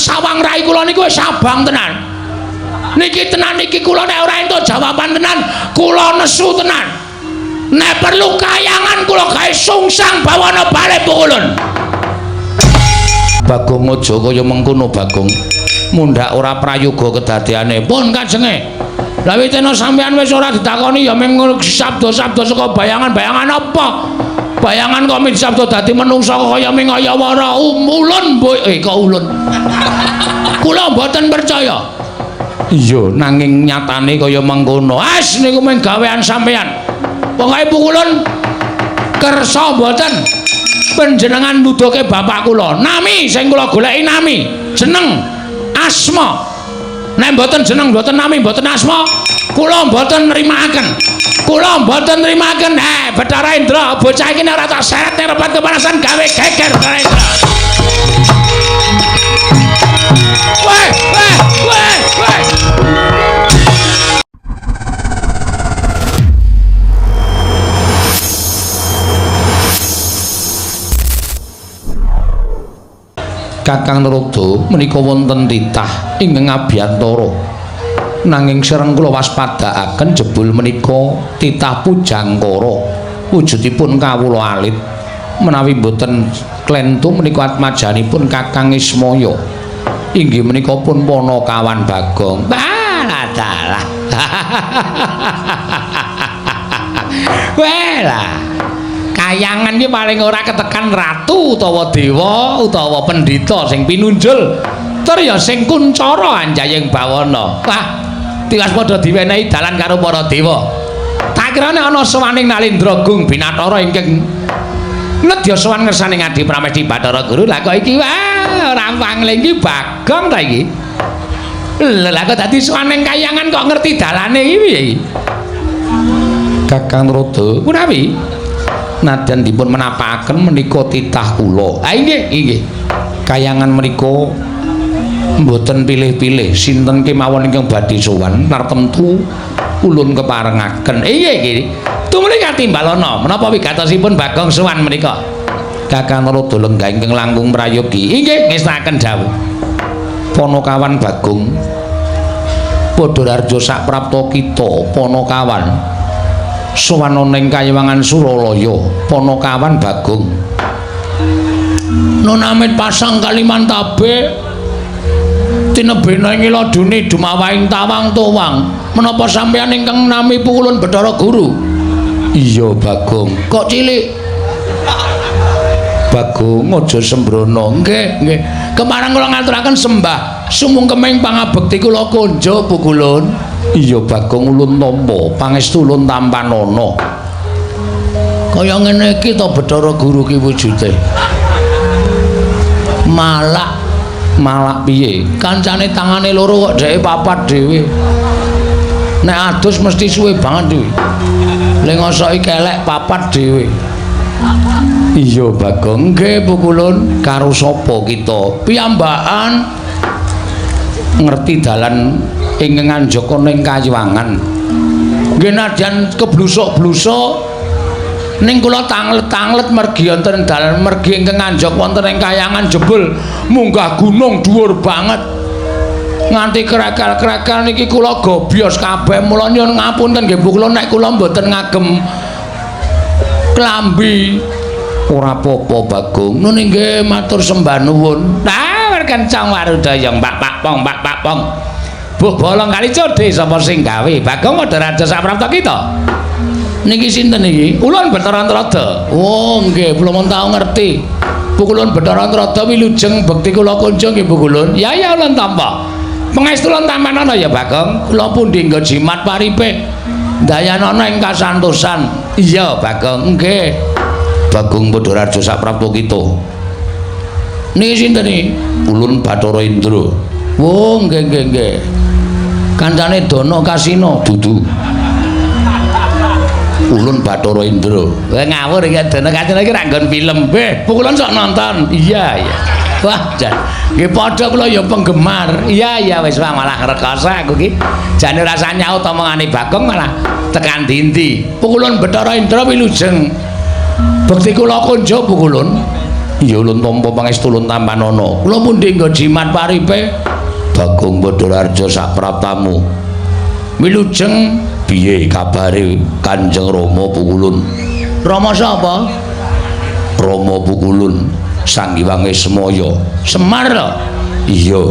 Sawang rai kula niku wis abang tenan. Niki tenan niki kula nek ora entuk jawaban tenan, kula nesu tenan. Nek perlu kayangan kula gawe sungsang bawana bali pukulun. Bagong aja kaya mengkono Bagong. Mundhak ora prayoga kedadeane. Pun kajenge. Lah witena sampean wis ora ditakoni ya mung sabda-sabda saka bayangan-bayangan apa? Bayangan kok mung sabda dadi menungsa kaya ming kaya wara ulun kok ulun. Kula mboten percaya. Iya, nanging nyatane kaya mengkono. As niku mung gawean sampean. Pokoke pukulun kersa mboten panjenengan nuduhke bapak kula. Nami sing kula goleki nami, jeneng, asma. Nek mboten jeneng, mboten nami, mboten asma, kula mboten nrimakaken. Kula mboten nrimakaken. Bathara Indra, bocah iki nek ora tak seret ning repat kepanasan gawe geger Bathara Indra. Weh, weh, weh, weh. Kakang Narada menika wonten titah ingkang abiyantara. Nanging sereng kula waspadaaken jebul menika titah Pujangkara wujudipun kawula alit. Menawi mboten klentu menika atmajanipun Kakang Ismaya. Inggih menika pun Panakawan Bagong. Alah dalah. Welah. Kayangan iki paling ora ketekan ratu utawa dewa utawa pendhita sing pinunjul tur ya sing kuncara anjayeng bawana. Wah, tiwas padha diwenehi dalan karo para dewa. Tak kira nek ana sowaning Nalindra Gung Binatara ingkang nedya sowan ngersane Ngadi Pramesti Bathara Guru. Lah kok iki wah ora pangling iki Bagong ta iki. Lha kok dadi sowaning kayangan kok ngerti dalane iki piye iki? Kakang Narada punawi nadyan dipun menapakaken menika titah kula. Ah inggih, inggih. Kayangan menika mboten pilih-pilih sinten kemawon ingkang badhe sowan tartemtu ulun keparengaken. Inggih nggih. Tumuli katimbalana menapa wigatosipun Bagong sowan menika? Kakang Narada lenggah ingkang langkung prayogi. Inggih, ngestakaken dawuh. Panakawan Bagong padha raharja saprapta kita Panakawan. Sowan ana ing Kayiwangan Suralaya, Panakawan Bagong. Nun amit pasang Kalimantabe tinebena ing ladune dumawahing tawang towang. Menapa sampeyan ingkang nami pukulun Bathara Guru? Iya, Bagong. Kok cilik? Bagong aja sembrono. Nggih, nggih. Kemarang kula ngaturaken sembah sumungkeming pangabekti kula konjo pukulun. Iya Bagong ulun tampa, pangestu ulun tampanana. Kaya ngene iki to Bathara Guru ki wujude. Malak, malak piye? Kancane tangane loro kok dheke papat dhewe. Nek adus mesti suwe banget dhewe. Le ngosoki kelek papat dhewe. Iya Bagong, nggih pukulun karo sapa kita? Piyambakan ngerti dalan ingkang anjaka ning Kayiwangan. Nggih nadyan keblusuk-blusuk ning kula tanglet-tanglet mergi wonten dalan mergi ingkang anjak wonten ing kayangan jebul munggah gunung dhuwur banget. Nganti krekel-krekel niki kula gobyos kabeh. Mula nyuwun ngapunten nggih Bu kula nek kula mboten ngagem klambi. Ora apa-apa Bagong. Nun inggih matur sembah nuwun. Nah, kencang warudaya Mbak Pak Pong, Mbak Pak Pong. Buh bolong kali codhe sapa sing gawe? Bagong padha raja saprapta kita. Niki sinten niki? Ulun Bathara Narada. Oh nggih, kula mun tau ngerti. Pukulun Bathara Narada wilujeng bekti kula kunjung nggih Pukulun. Ya ya ulun tampa. Pangestu ulun tampanana ya Bagong. Kula pundi nggo jimat paripe. Dayanana ing kasantosan. Iya Bagong, nggih. Bagong padha raja saprapta kita. Niki sinten niki? Ulun Bathara Indra. Oh nggih nggih nggih. Kancane Dana Kasina dudu. Ulun Bathara Indra. Wah ngawur iki Dana Kasina iki ra nggon film. Beh, pukulun sok nonton. Iya iya. Wah, jan. Nggih padha kula ya penggemar. Iya iya wis malah rekoso aku iki. Jane rasa nyaut omongane Bagong malah tekan dindi. Pukulun Bathara Indra wilujeng. Bekti kula kunjuk pukulun. Iya ulun tampa pangestu ulun tampanana. Kula pundi nggo jimat paripe? Bagong Badararja sak praptamu. Wilujeng piye kabare Kanjeng Rama Pukulun? Rama sapa? Rama Pukulun Sang Hyang Ismaya. Semar lho. Iya.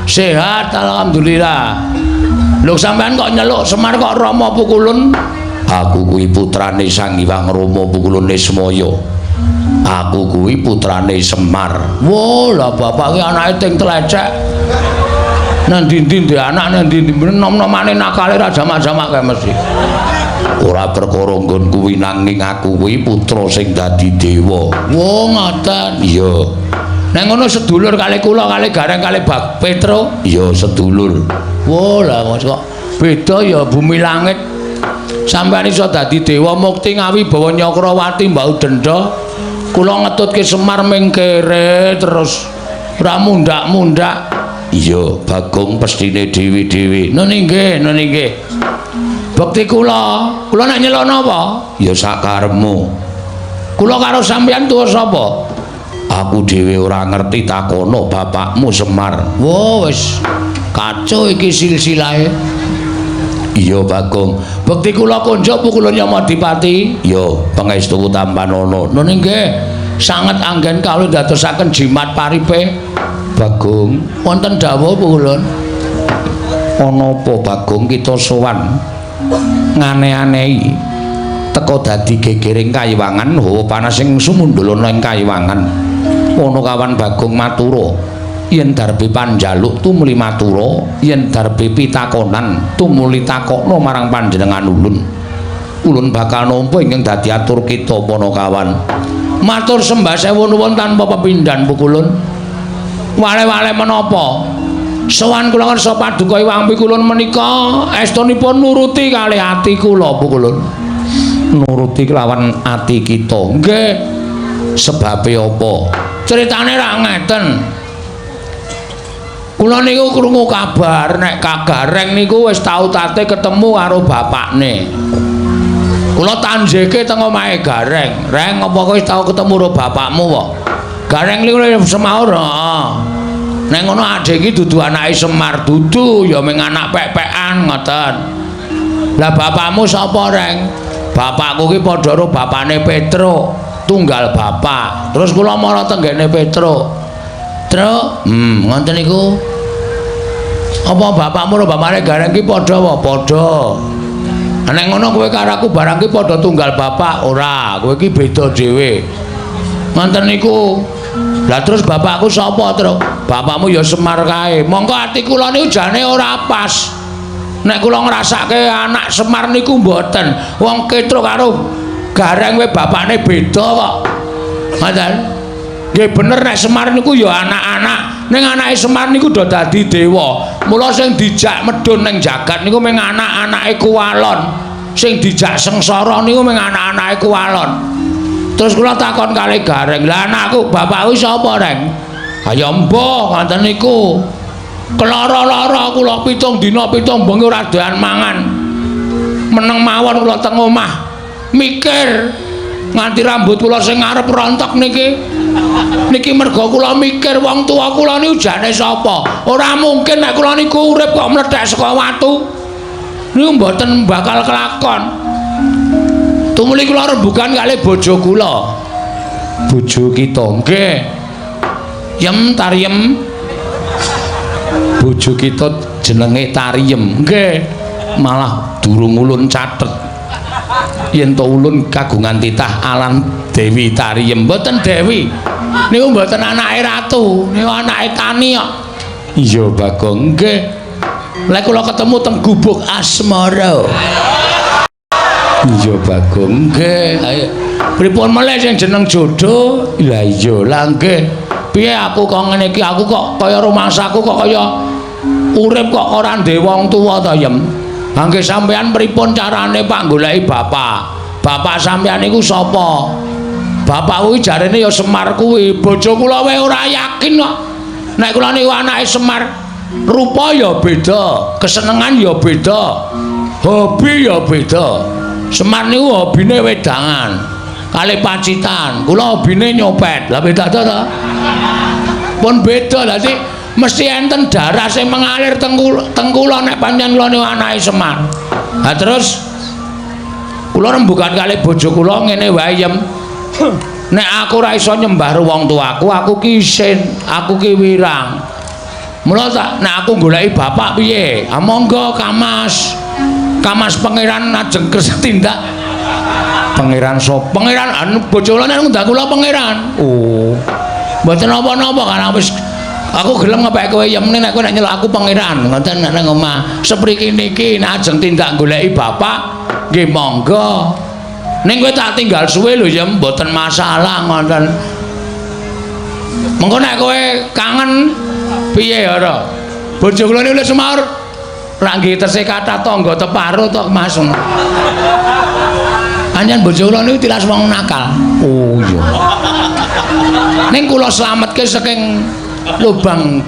Sehat alhamdulillah. Lho sampean kok nyeluk Semar kok Rama Pukulun? Aku kuwi putrane Sang Hyang Rama Pukulun Ismaya. Aku kuwi putrane Semar. Wah, lah bapak ki anake ting tlecek. Nang ndi-ndi ndek anak nang ndi-ndi nom-nomane nakale ra jamak-jamak kae mesti. Ora perkara nggon kuwi nanging aku kuwi putra sing dadi dewa. Wah, ngoten. Iya. Nek ngono sedulur kali kula kali Gareng kali Bak Petro. Iya, sedulur. Wah, lah kok beda ya bumi langit. Sampeyan iso dadi dewa mukti ngawibawa Nyakrawati mbau denda. Kula ngetutke Semar ming kere terus ora mundak-mundak. Iya, Bagong pestine dhewe-dhewe. Nun inggih, nun inggih. Bekti kula, kula nek nyeluk napa? Ya sakarepmu. Kula karo sampeyan tuwa sapa? Aku dhewe ora ngerti, takono bapakmu Semar. Wah, wis kacau iki silsilahe. Iya, Bagong. Bekti kula konjuk Pukulun Yamadipati. Iya, pangestu tampanana. Nun inggih. Sanget anggen kawula ndadosaken jimat paripe. Bagong, wonten dawuh Pukulun. Ana apa Bagong kita sowan ngane-anehi teka dadi gegering kayiwangan hawa panas sing sumundul ana ing kayiwangan. Ana kawan Bagong matura yen darbe panjaluk tumuli matura, yen darbe pitakonan tumuli takokna marang panjenengan ulun. Ulun bakal nampa ingkang dadi atur kita Panakawan. Matur sembah sewu nuwun tanpa pepindhan Pukulun. Wale-wale menapa? Sowan kula ngersa paduka Iwang Pikulun menika estunipun nuruti kalih ati kula Pukulun. Nuruti kelawan ati kita. Nggih. Sebabe apa? Critane rak ngeten. Kula niku krungu kabar nek Kagareng niku wis tau tate ketemu karo bapakne. Kula tanjeke teng omahe Gareng. Reng, apa kowe wis tau ketemu karo bapakmu kok? Gareng niku semaur, heeh. Nek ngono adhe iki dudu anake Semar, dudu ya mung anak pek-pekan ngoten. Lah bapakmu sapa, Reng? Bapakku ki padha karo bapakne Petruk, tunggal bapak. Terus kula mara tenggene Petruk. Truk, ngoten niku. Apa bapakmu karo bapakne Gareng ki padha apa? Padha. Nek ngono kowe karo aku barang ki padha tunggal bapak, ora, kowe ki beda dhewe. Ngoten niku. Lah terus bapakku sapa, Truk? Bapakmu ya Semar kae. Mongko ati kula niku jane ora pas. Nek kula ngrasake anak Semar niku mboten. Wong Petruk karo Gareng we bapakne beda kok. Ngoten. Nggih bener nek Semar niku ya anak-anak. Ning anake Semar niku do dadi dewa. Mula sing dijak medhun ning jagat niku mung anak-anake Kuwalon. Sing dijak sengsara niku mung anak-anake Kuwalon. Terus kula takon kali Gareng, "Lah anakku, bapakku sapa, Reng?" "Ha ya mbah, ngoten niku. Kelara-lara kula 7 dina 7 bengi ora doyan mangan. Meneng mawon kula teng omah. Mikir nganti rambut kula sing ngarep rontok niki. Niki merga kula mikir wong tuwa kula niku jane sapa? Ora mungkin nek kula niku urip kok mlethek saka watu. Niku mboten bakal kelakon." Tumuli kula rembugan kalih bojo kula. Bojo kita nggih. Yem Tariem. Bojo kita jenenge Tariem. Nggih. Malah durung ulun catet. Yen to ulun kagungan titah alan Dewi Tariem. Mboten Dewi. Niku mboten anake ratu, niku anake tani kok. Iya Bagong nggih. Lek kula ketemu teng gubuk asmara. Iya Bagong nggih. Ayo. Pripun melih sing jeneng jodoh? Lah iya, lah nggih. Piye aku kok ngene iki? Aku kok kaya rumangsaku kok kaya urip kok ora ndek wong tuwa ta, Yem? Ha nggih sampean pripun carane Pak goleki bapak? Bapak sampean niku sapa? Bapak kuwi jarene ya Semar kuwi. Bojo kula wae ora yakin kok. Nek kula niku anake Semar, rupa ya beda, kesenengan ya beda, hobi ya beda. Semar niku hobine wedangan. Kalih Pacitan. Kula hobine nyopet. Lah beda to? Pun beda. Dadi mesti enten darah sing mengalir teng kula nek pancen kula niku anake Semar. Ha terus kula rembugan kalih bojo kula ngene wae yem. Nek aku ora iso nyembah wong tuaku, aku ki isin, aku ki wirang. Mula tak nek aku goleki bapak piye? Ah monggo Kamas. Kamas pangeran ajeng kersa tindak. Pangeran sapa? Pangeran anu bojo kula nek ngundang kula pangeran. Oh. Mboten napa-napa karena wis aku gelem ngepek kowe yem nek kowe nek nyeluk aku pangeran ngoten nek nang omah. Sepriki niki nek ajeng tindak goleki bapak nggih monggo. Ning kowe tak tinggal suwe lho yem mboten masalah ngoten. Mengko nek kowe kangen piye ora? Bojo kula niku wis semaur rak nggih tesih kathah tangga teparo to Mas. Pancen bojo kula niku tilas wong nakal. Oh iya. Ning kula slametke saking lubang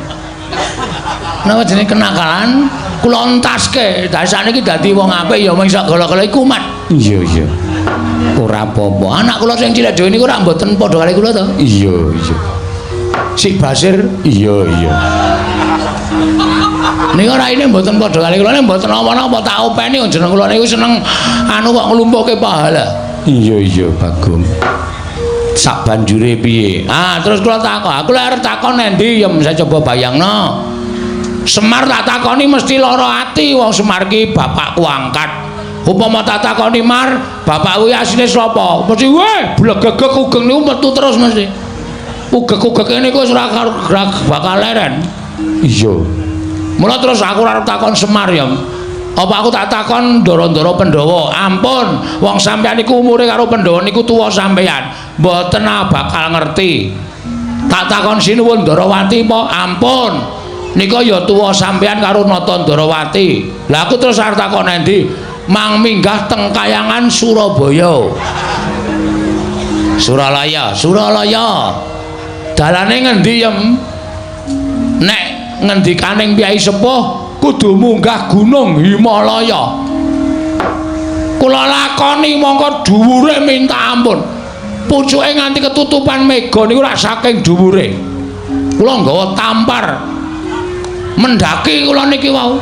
napa jenenge kenakalan, kula entaske. Dadi sakniki dadi wong apik ya mung sak gala-gala iku mat. Iya iya. Ora apa-apa. Anak kula sing cilik dhewe niku ora mboten padha kali kula to? Iya iya. Si Basir iya iya. Niku raine mboten padha kali kula mboten napa-napa tak openi jeneng kula niku seneng anu kok nglumpuhke pahala. Iya iya Bagong. Sak banjure piye? Ah terus kula takon, aku lek arep takon endi ya saya coba bayangno. Semar tak takoni mesti lara ati wong Semar ki bapakku angkat. Upama tak takoni Mar, bapakku asline sapa? Mesti weh blegegeg ugeng niku metu terus mesti. Ugeg-ugeg niku wis ora bakal leren. Iya. Mula terus aku arep takon Semar ya. Apa aku tak takon ndara-ndara Pandhawa? Ampun, wong sampeyan niku umure karo Pandhawa niku tuwa sampeyan. Mboten bakal ngerti. Tak takon Sinuwun Ndarawati apa? Ampun. Nika ya tuwa sampeyan karo Nata Ndarawati. Lah aku terus arep takon endi? Mang minggah teng Kayangan Surabaya. Suralaya, Suralaya. Dalane ngendi yem? Nek ngendikaning Kyai Sepuh kudu munggah gunung Himalaya. Kula lakoni mongko dhuwure minta ampun. Pucuke nganti ketutupan mega niku rak saking dhuwure. Kula nggawa tampar. Mendaki kula niki wau.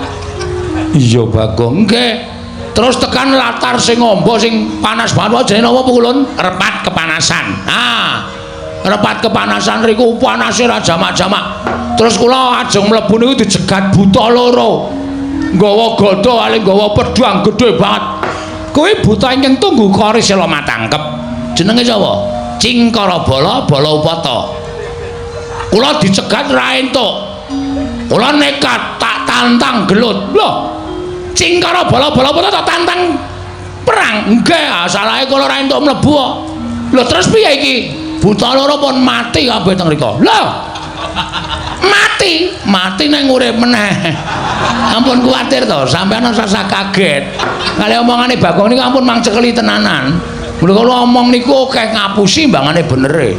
Iya Bagong, nggih. Terus tekan latar sing amba sing panas banget jenenge napa Pukulun? Repat kepanasan. Ah. Repat kepanasan riku panase ra jamak-jamak. Terus kula ajeng mlebu niku dijegat buta loro. Nggawa gada kali nggawa pedhang gedhe banget. Kuwi buta ingkang tunggu kori sela matangkep. Jenenge sapa? Cingkara Bala Bala Upata. Kula dicegat ra entuk. Kula nekat tak tantang gelut. Lho, Cingkara Bala Bala Upata tak tantang perang. Nggih, salahe kula ra entuk mlebu kok. Lho terus piye iki? Buta loro pun mati kabeh teng mriku. Lho. Mati, mati nang urip meneh. Ampun kuwatir to, sampeyan ora usah kaget. Kali omongane Bagong niku ampun mang cekeli tenanan. Mula kula omong niku akeh ngapusi mbangane benere.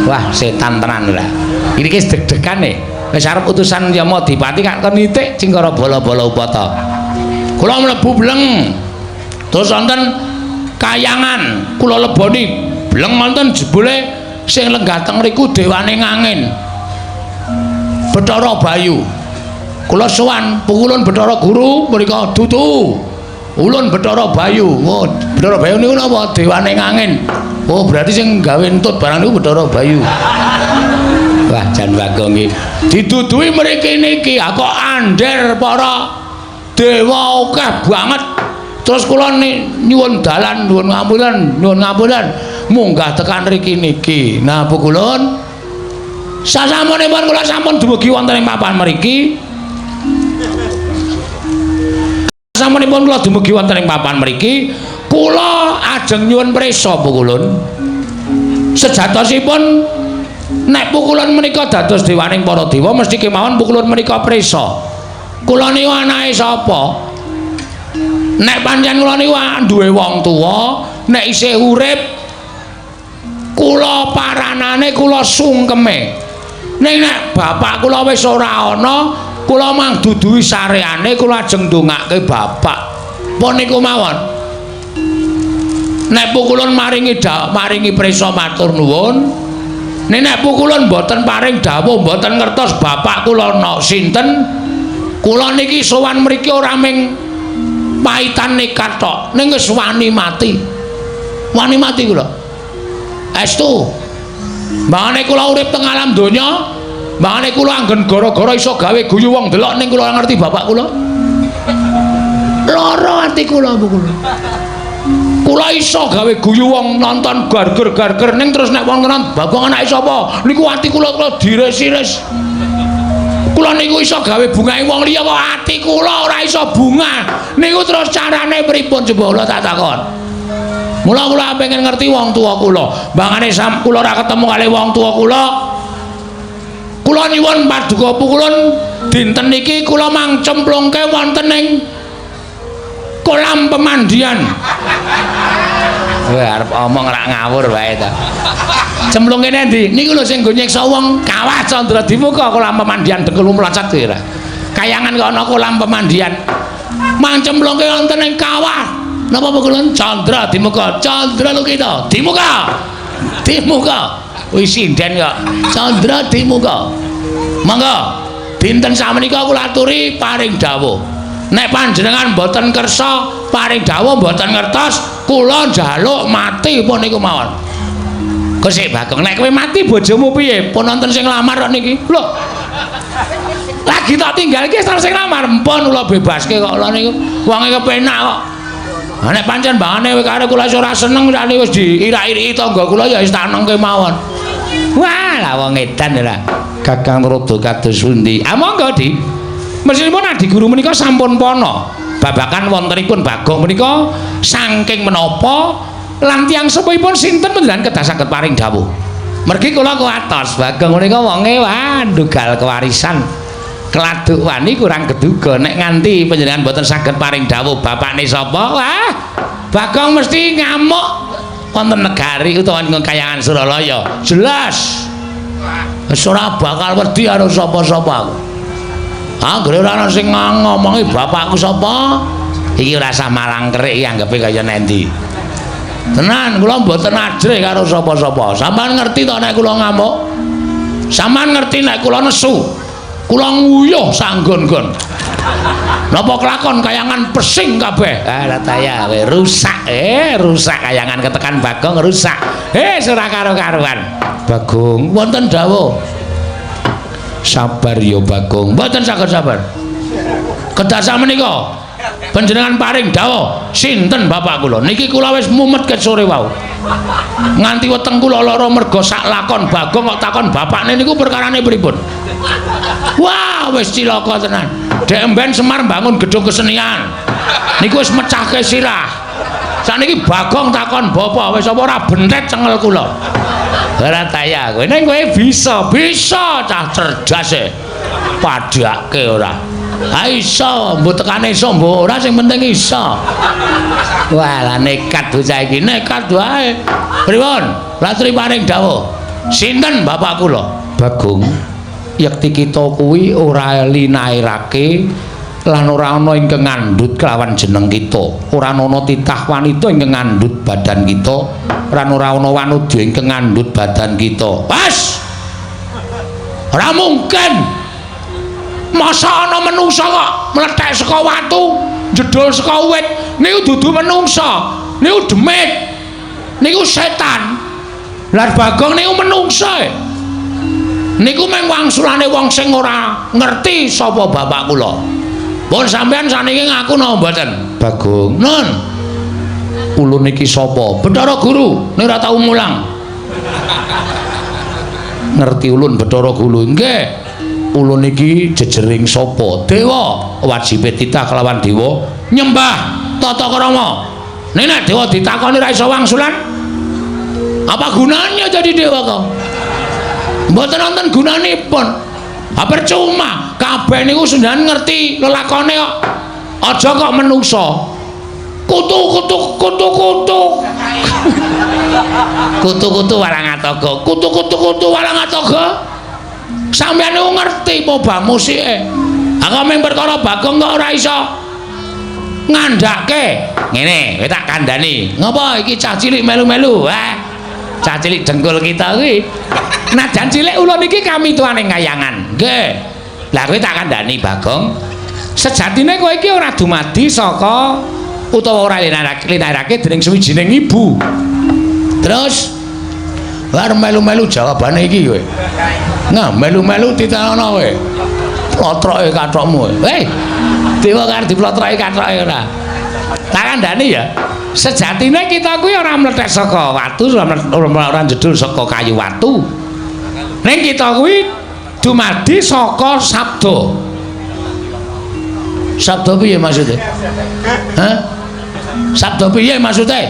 Wah, setan tenan lah. Iki wis deg-degan e. Wis arep utusan Yamadipati kak kon nitik Cingkara Bala-bala Upata. Kula mlebu bleng. Terus wonten kayangan, kula leboni bleng wonten jebule sing lenggah teng mriku dewane ngangin. Bathara Bayu. Kula sowan pukulun Bathara Guru mriku dudu. Ulun Bathara Bayu. Oh, Bathara Bayu niku napa? Dewane ngangin. Oh, berarti sing gawe entut barang niku Bathara Bayu. Wah, jan Bagong iki. Diduduhi mriki niki, ah kok ander para dewa akeh banget. Terus kula nyuwun dalan, nyuwun ngapunten, nyuwun ngapunten, munggah tekan mriki niki. Nah, pukulun sasampunipun kula sampun dumugi wonten ing papan mriki. Sasampunipun kula dumugi wonten ing papan mriki, kula ajeng nyuwun prisa pukulun. Sejatosipun nek pukulun menika dados dewaning para dewa mesti kemawon pukulun menika prisa. Kula niku anake sapa? Nek pancen kula niku duwe wong tuwa, nek isih urip kula paranane kula sungkeme. Ning nek bapak kula wis ora ana, kula mang duduhi sareane kula ajeng ndongake bapak. Pun niku mawon. Nek pukulun maringi maringi prisa matur nuwun. Nek pukulun mboten paring dawuh, mboten ngertos bapak kula ana sinten. Kula niki sowan mriki ora ming paitan nekat tok, ning wis wani mati. Wani mati kula. Estu. Mbangane kula urip teng alam donya, mbangane kula anggen gara-gara iso gawe guyu wong delok ning kula ngerti bapak kula. Lara ati kula kula. Kula iso gawe guyu wong nonton garger-garger ning terus nek wong tenan Bagong anake sapa? Niku ati kula kula diris-iris. Kula niku iso gawe bungahe wong liya kok ati kula ora iso bunga. Niku terus carane pripun coba kula tak takon. Mula kula pengen ngerti wong tuwa kula. Mbangane sam kula ora ketemu kali wong tuwa kula. Kula nyuwun paduka pukulun dinten niki kula mang cemplungke wonten ing kolam pemandian. Wah, arep omong rak ngawur wae ta. Cemplungke endi? Niku lho sing nggo nyiksa wong kawah Candra Dimuka kolam pemandian dengkul mlocot kuwi ora. Kayangan kok ana kolam pemandian. Mang cemplungke wonten ing kawah. Napa pukulun Candra Dimuka? Candra Lukita. Dimuka. Dimuka. Wis sinden kok. Candra Dimuka. Monggo. Dinten samenika kula aturi paring dawuh. Nek panjenengan mboten kersa paring dawuh mboten ngertos, kula njaluk mati pun niku mawon. Kok Bagong, nek kowe mati bojomu piye? Pun wonten sing nglamar kok niki. Lho. Lagi tak tinggal iki sing nglamar, empun kula bebaske kok lho niku. Wonge kepenak kok. Ha nek pancen bangane kowe karo kula ora seneng sakniki wis diirak-iriki tangga kula ya wis tak nengke mawon. Wah, lah wong edan ora. Kakang Rada kados pundi? Ah monggo, Dik. Mesinipun adi guru menika sampun pana babakan wontenipun Bagong menika saking menapa lan tiyang sepuhipun sinten panjenengan kedah saged paring dawuh. Mergi kula kuwatos Bagong menika wonge wah ndugal kewarisan. Keladuk wani kurang keduga nek nganti panjenengan boten saged paring dawuh bapakne sapa, wah Bagong mesti ngamuk wonten negari utawa ing kayangan Suralaya. Jelas. Wis ora bakal wedi karo sapa-sapa aku. Anggere ora ana sing ngomongi bapakku sapa, iki ora usah malang kerik iki anggepe kaya nendi. Tenan kula mboten ajrih karo sapa-sapa. Sampeyan ngerti to nek kula ngamuk? Sampeyan ngerti nek kula nesu? Kula nguyuh sanggon-gon. Napa kelakon kayangan pesing kabeh? Ah lah ya kowe rusak, rusak kayangan ketekan Bagong rusak. Ora karo-karuan. Bagong wonten dawuh. Sabar ya Bagong. Mboten saged sabar. Kedah menika panjenengan paring dawuh sinten bapak kula. Niki kula wis mumet ket sore wau. Nganti weteng kula lara merga sak lakon Bagong kok takon bapakne niku perkarane pripun. Wah, wis cilaka tenan. Dek emben Semar bangun gedung kesenian. Niku wis mecahke sirah. Saniki Bagong takon bapak wis apa ora bentet cengel kula. Ora taya kowe ning kowe bisa, bisa cah cerdas e. Padhake ora. Ha iso, mbok tekane iso mbok ora sing penting iso. Wah, lah nekat bocah iki, nekat wae. Pripun? Latri paring dawuh. Sinten bapak kula? Bagong. Yekti kita kuwi ora linairake lan ora ana ingkang ngandhut kelawan jeneng kita. Ora ana titah wanita ingkang ngandhut badan kita, lan ora ana wanudya ingkang ngandhut badan kita. Pas. Ora mungkin. Masa ana menungsa kok mlethek saka watu, jedul saka wit, niku dudu menungsa, niku demit. Niku setan. Lah Bagong niku menungsa. Niku mung wangsulane wong sing ora ngerti sapa bapak kula. Pun sampean saniki ngaku napa mboten? Bagong. Nun. Ulun iki sapa? Bathara Guru, nek ora tau mulang. Ngerti ulun Bathara Guru? Nggih. Ulun iki jejering sapa? Dewa. Wajibe titah kelawan dewa nyembah tata krama. Nek nek dewa ditakoni ra iso wangsulan, apa gunanya jadi dewa kok? Mboten wonten gunanipun. Ha percuma, kabeh niku senjan ngerti lelakone kok. Aja kok menungsa. Kutu kutu kutu kutu. Kutu kutu walang atoga. Kutu kutu kutu walang atoga. Sampeyan niku ngerti apa musike. Ha kok mung perkara Bagong kok ora iso. Ngandhake. Ngene, kowe tak kandhani. Ngopo iki cah cilik melu-melu? Wah. Cah cilik dengkul kita kuwi. Najan cilik ulun iki kami tuane kayangan. Nggih. Lah kowe tak kandhani Bagong. Sejatine kowe iki ora dumadi saka utawa ora linarake dening suwijining ibu. Terus bar melu-melu jawabane iki kowe. Nah, melu-melu titenono kowe. Plotroke kathokmu. Hei. Dewa karo diplotroke kathoke ora. Tak kandhani ya. Sejatine kita kuwi ora mlethek saka watu, ora jedul saka kayu watu. Ning kita kuwi dumadi saka sabda. Sabda piye maksude? Hah? Sabda piye maksude?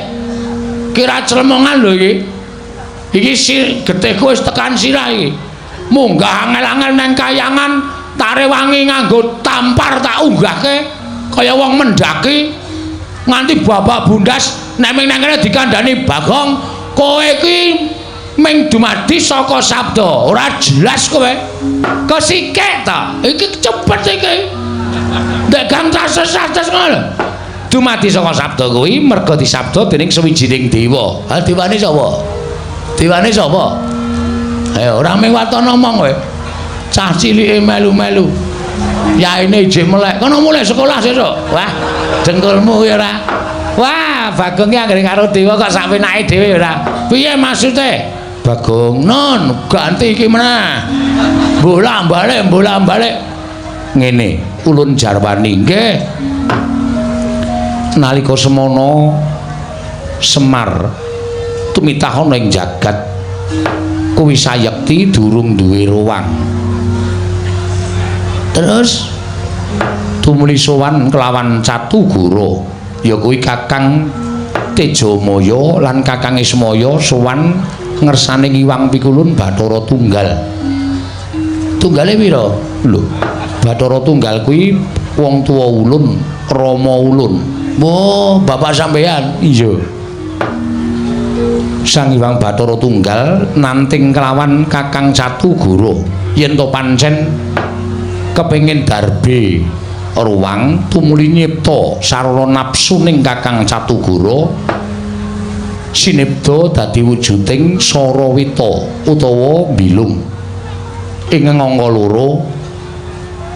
Kira clemongan lho iki. Iki getihku wis tekan sirah iki. Munggah angel-angel nang kayangan, tarewangi nganggo tampar tak unggahke kaya wong mendaki nganti babak bundas nek ming nang kene dikandhani Bagong, kowe iki ming dumadi saka sabda, ora jelas kowe. Kesikek ta? Iki cepet iki. Ndek gang cases-cases ngono lho. Dumadi saka sabda kuwi merga disabda dening suwijining dewa. Ha dewane sapa? Dewane sapa? Ayo ora mung waton omong kowe. Cah cilike melu-melu. Yaine ijik melek. Kono mulih sekolah sesuk. Wah, dengkulmu kuwi ora. Wah, Bagong ki anggere karo dewa kok sak penake dhewe ora. Piye maksude? Bagong, non ganti iki meneh. Bolak-balik, bolak-balik. Ngene, ulun jarwani nggih. Nalika semono Semar tumitah ana ing jagat kuwi sayekti durung duwe ruwang. Terus tumuli sowan kelawan Catugara, ya kuwi Kakang Tejamaya lan Kakang Ismaya sowan ngersane Ngiwang Pikulun Bathara Tunggal. Tunggale pira? Lho, Bathara Tunggal kuwi wong tuwa ulun, rama ulun. Oh, bapak sampeyan? Iya. Sang Hyang Bathara Tunggal nanting kelawan Kakang Catugara yen to pancen kepengin darbe ruwang tumuli nyipta sarana nafsu ning Kakang Catugara sinebda dadi wujuding Sarawita utawa Bilung. Ing angka loro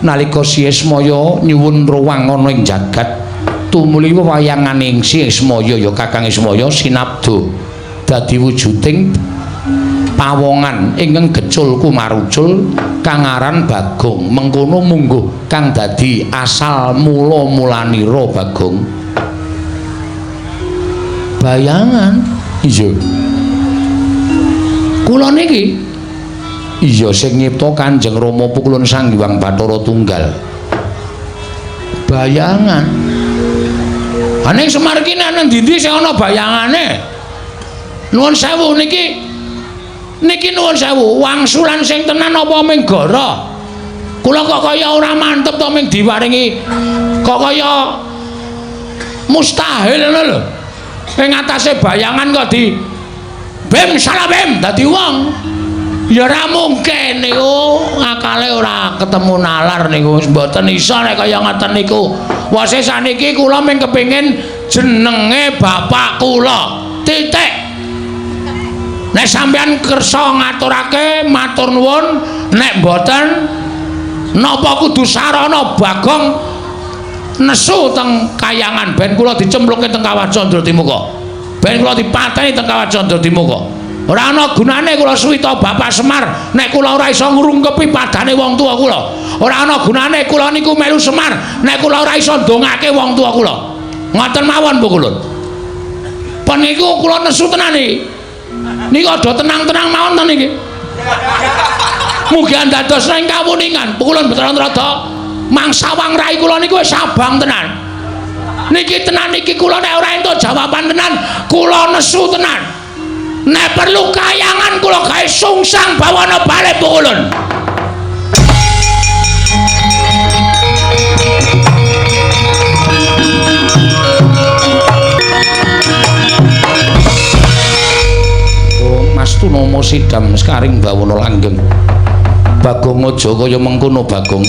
nalika Si Ismaya nyuwun ruwang ana ing jagat tumuli wewayangane Si Ismaya ya Kakang Ismaya sinabda dadi wujuding pawongan ingkang gecul kumarucul kang aran Bagong. Mengkono mungguh kang dadi asal mula-mulanira Bagong. Bayangan iya kula niki iya sing nyipta Kanjeng Rama Pukulun Sang Hyang Bathara Tunggal. Bayangan ning Semar iki nang ndi-ndi sing ana bayangane. Nuwun sewu niki, niki nuwun sewu wangsulan sing tenan apa ming gara? Kula kok kaya ora mantep to ming diwaringi kok kaya mustahil ngono lho. Ing atase bayangan kok di bim salah bim dadi wong. Ya ora mungkin niku, akale ora ketemu nalar niku mboten iso nek kaya ngoten niku. Wase saniki kula ming kepengin jenenge bapak kula. Titik. Nek sampeyan kersa ngaturake matur nuwun, nek mboten napa kudu sarana Bagong nesu teng kayangan ben kula dicemplungke teng Kawah Candradimuka. Ben kula dipateni teng Kawah Candradimuka. Ora ana gunane kula suwita Bapak Semar nek kula ora iso ngrungkepi padane wong tuwa kula. Ora ana gunane kula niku melu Semar nek kula ora iso ndongake wong tuwa kula. Ngoten mawon Bu Kulun. Pun niku kula nesu tenan iki. Niku aja tenang-tenang mawon to niki. Mugi andados ing kawuningan. Pukulun Bathara Narada mangsawang rai kula niku wis abang tenan. Niki tenan niki kula nek ora entuk jawaban tenan, kula nesu tenan. Nek perlu kayangan kula gawe sungsang bawana balik Pukulun. Mas Tunomo sidam sekaring bawana langgeng. Bagong aja kaya mengkono Bagong.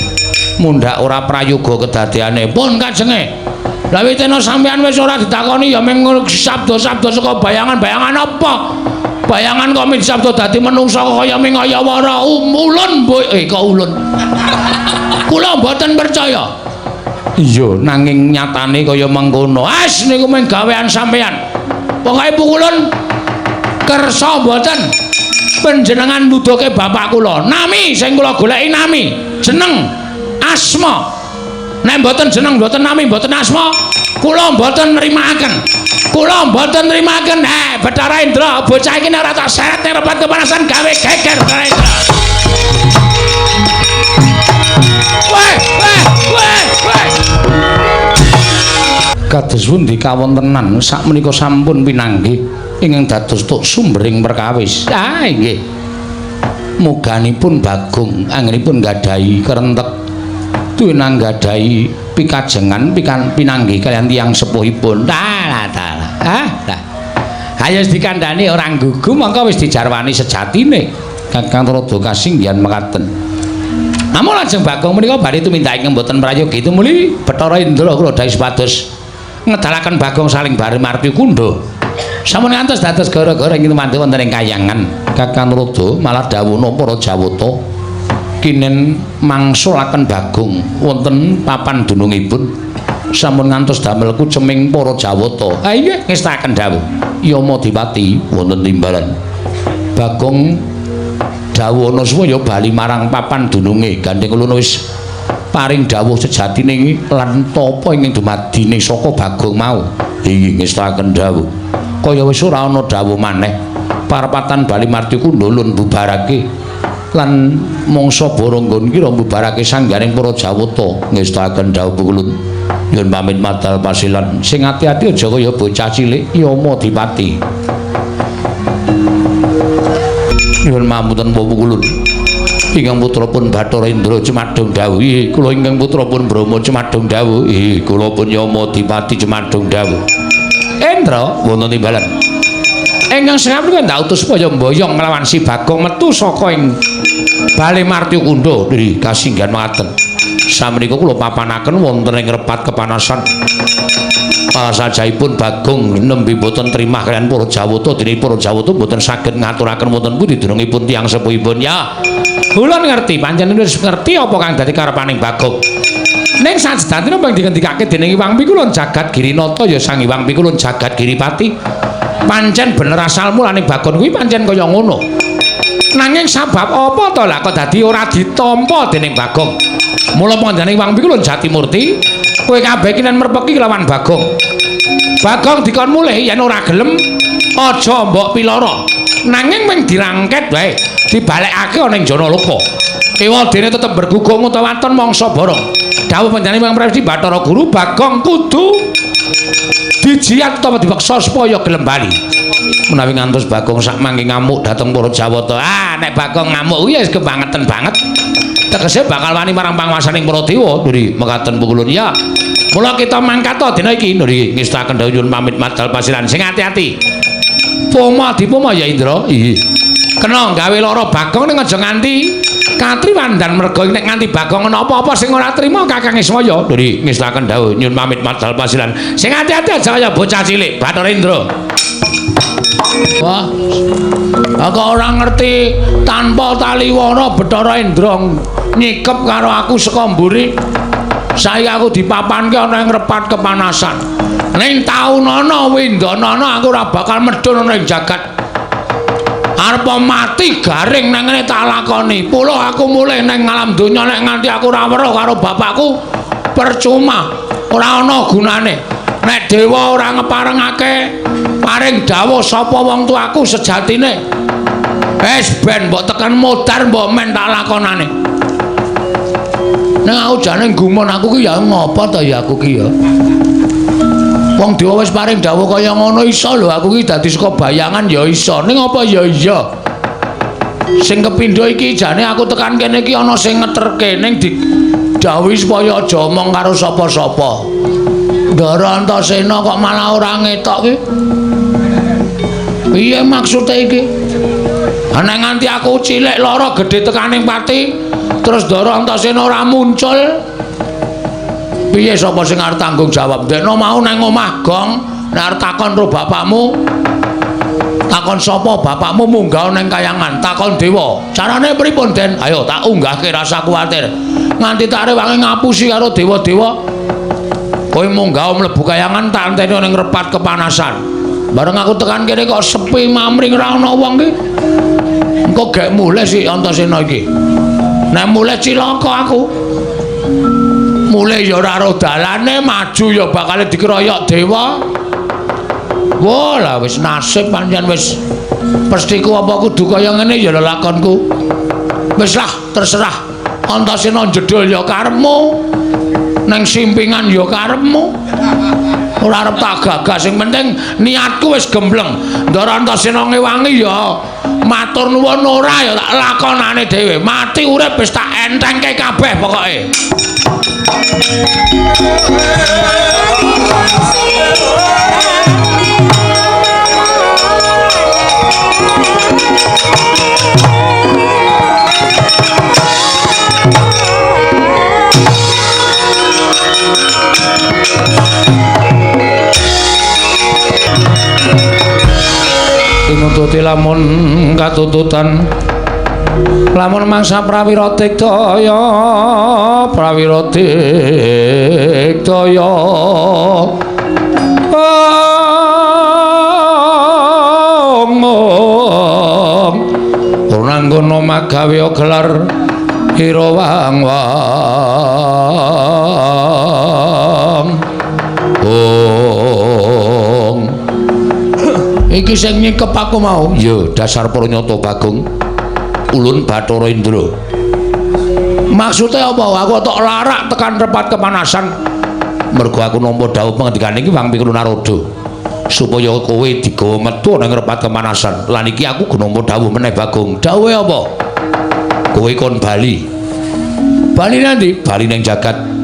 Mundhak ora prayoga kedadeane. Pun kajenge. Lah witena sampeyan wis ora ditakoni ya mung sabda-sabda saka bayangan-bayangan apa? Bayangan kok ming sabda dadi menungsa kaya ming kaya wara ulun kok ulun. Kula mboten percaya. Iya, nanging nyatane kaya mengkono. As niku mung gawean sampeyan. Pokoke pukulun kersa mboten panjenengan nuduhke bapak kula. Nami sing kula goleki nami, jeneng, asma. Nek mboten jeneng, mboten nami, mboten asma, kula mboten nrimakaken. Kula mboten nrimakaken. Bathara Indra, bocah iki nek ora tak seret ning repat kepanasan gawe geger Bathara Indra. Weh, weh, weh, weh. Kados pundi kawontenan sakmenika sampun pinanggih ingkang dados tuk sumbering perkawis. Ah nggih. Muganipun Bagong anggenipun gadahi kerentek tuwinang gadahi pikajengan pinanggih kaliyan tiyang sepuhipun. Dalah dalah. Ah, lah. Ayo dikandhani ora nggugu mongko wis dijarwani sejatine. Kakang Tuladha kasinggihan mekaten. Namung lajeng Bagong menika badhe tumindak ingkang boten prayogi tumuli Bathara Indra kula dawuh supados ngedalaken Bagong saling bare marti kundha. Sampun ngantos dados gara-gara ing tumantu wonten ing kayangan. Kakang Tuladha malah dawuhna para Jawata kinen mangsulaken Bagong wonten papan dunungipun. Sampun ngantos damel kuceming para Jawata. Ha inggih ngestaken dawuh. Yama Dipati wonten timbalan. Bagong dawuhna supaya bali marang papan dununge. Gandeng ulun wis paring dawuh sejatine lan tapa ingkang dumadine saka Bagong mau. Inggih ngestaken dawuh. Kaya wis ora ana dawuh maneh. Parapatan bali marti kundha lun bubarake lan mangsa boronggon kira mbubarake sangganing para Jawata. Ngestaken dawuh ulun. Nyuwun pamit madal pasilan. Sing ati-ati aja kaya bocah cilik Yama Dipati. Nyuwun pamunten pukulun. Ingkang putra pun Bathara Indra cemadung dawuh. Ih, kula ingkang putra pun Brahma cemadung dawuh. Ih, kula pun Yama Dipati cemadung dawuh. Indra wonten timbalan. Ingkang sengap menika ndak utus supaya mboyong nglawan si Bagong metu saka ing Bale Martya Kundha. Nggih, kasinggihan mekaten. Samenika kula papanaken wonten ing repat kepanasan. Sajaipun Bagong nembe boten trimah kaliyan para Jawata, dene para Jawata boten saged ngaturaken wonten pundi dunungipun tiyang sepuhipun. Ya, kula ngerti, pancen wis ngerti apa kang dadi karepaning Bagong. Ning sajatine apa dingendikake dening Hyang Pikulun Jagat Girinata ya Sang Hyang Pikulun Jagat Giripati. Pancen bener asal mulane Bagong kuwi pancen kaya ngono. Nanging sabab apa to lah kok dadi ora ditampa dening Bagong? Mula pangandane Hyang Pikulun Jatimurti, kowe kabeh iki nen merpeki lawan Bagong. Bagong dikon mulih yen ora gelem aja mbok piloro. Nanging mung dirangket wae, dibalekake ana ing Janaloka. Ewadene tetep bergugung utawa waton mangsa barang. Dawuh panjenengan Hyang Presti Bathara Guru Bagong kudu dijiat utawa dipaksa supaya gelem bali. Menawi ngantos Bagong sak mangke ngamuk dhateng para Jawata. Ah, nek Bagong ngamuk kuwi wis kebangeten banget. Tegese bakal wani marang panguwasaning para dewa. Nggih, mekaten pukulun ya. Mula kita mangkat dina iki. Nggih, ngestaken dawuh nyuwun pamit madal pasiran. Sing ati-ati. Poma dipoma ya Indra. Iya. Kena gawe lara Bagong ning aja nganti katriwandan merga nek nganti Bagong ana apa-apa sing ora trima Kakang Ismaya. Nggih, ngestaken dawuh nyuwun pamit madal pasiran. Sing ati-ati aja kaya bocah cilik Bathara Indra. Wah. Aku ora ngerti tanpa taliwana Bathara Indra nyikep karo aku saka mburi. Saiki aku dipapanke ana ing repat kepanasan. Ning taunana windanana aku ora bakal medhun ana ing jagat. Arep mati garing nang ngene tak lakoni. Puluh aku mulih nang alam donya nek nganti aku ora weruh karo bapakku percuma, ora ana gunane. Nek dewa ora ngeparengake paring dawuh sapa wong tuaku sejatine. Wis ben mbok tekan modar mbok men tak lakonane. Nek aku jane gumun aku ki ya ngopo to ya aku ki ya. Wong dewa wis paring dawuh kaya ngono iso lho aku ki dadi saka bayangan ya iso. Ning apa ya iya. Sing kepindho iki jane aku tekan kene iki ana sing ngeterke ning didhawuhi supaya aja omong karo sapa-sapa. Ndara Antasena kok malah ora ngetok ki. Piye maksude iki? Nek nganti aku cilik lara gedhe tekaning pati, Terus Ndara Antasena ora muncul. Piye sapa sing arep tanggung jawab? Ndekno mau nang omah gong, nek arep takon karo bapakmu, takon sapa bapakmu munggah nang kayangan, takon dewa. Carane pripun, Den? Ayo tak unggahke rasa kuwatir. Nganti tak rewangi ngapusi karo dewa-dewa. Kowe munggah mlebu kayangan tak enteni ning repat kepanasan. Bareng aku tekan kene kok sepi mamring ora ana wong ki. Engko gek mulih si Antasena iki. Nek mulih cilaka aku. Mulih ya ora ro dalane, maju ya bakal dikeroyok dewa. Wah, lah wis nasib pancen wis pestiku apa kudu kaya ngene ya lelakonku. Wis lah, terserah. Antasena jedul ya karepmu. Neng simpingan ya karepmu. Ora arep tak gagas, sing penting niatku wis gembleng. Ndara Antasena ngewangi ya matur nuwun ora ya tak lakonane dhewe. Mati urip wis tak entengke kabeh pokoke. Tinututi lamun katututan lamun mangsa prawira tiktaya prawira tiktaya ong ora magawe gelar ira wang wang ong. Iki sing nyikep aku mau ya dasar pranyata Bagong Ulun Bathara Indra. Maksude apa? Aku tok larak tekan repat kepanasan mergo aku nampa dawuh pengendikane iki Wang Pikul Narada supaya kowe digawa metu nang repat kepanasan. Lan iki aku nampa dawuh meneh Bagong. Dawuhe apa? Kowe kon bali. Bali nanti? Bali ning jagat.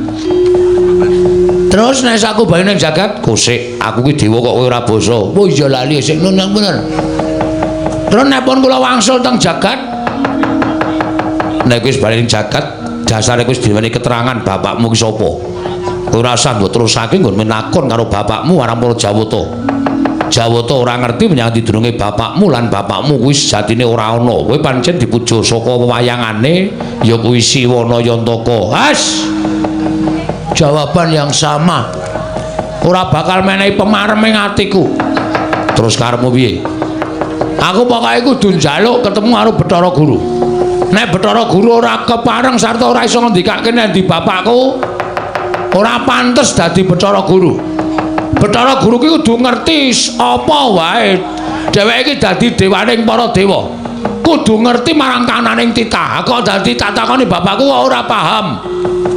Terus nek aku bali ning jagat, kosek aku ki dewa kok kowe ora basa. Oh iya lali sik nun bener. Terus nek pun kula wangsul teng jagat, nek wis bali ning jagat, dasare wis diwenehi keterangan bapakmu ki sapa. Kowe ora usah mbok terusake nggon menakon karo bapakmu marang para Jawata. Jawata ora ngerti menyang didurunge bapakmu lan bapakmu kuwi sejatine ora ana. Kowe pancen dipuja saka wewayangane ya kuwi Siwana Yantaka. Has. Jawaban yang sama. Ora bakal menehi pemarem ing atiku. Terus karepmu piye? Aku pokoke kudu njaluk ketemu karo Bathara Guru. Nek Bathara Guru ora kepareng sarta ora iso ngendikake nek ndi bapakku, ora pantes dadi Bathara Guru. Bathara Guru ki kudu ngerti apa wae. Dheweke iki dadi dewaning para dewa. Kudu ngerti marang kananing titah. Kok dadi tak takoni bapakku kok ora paham.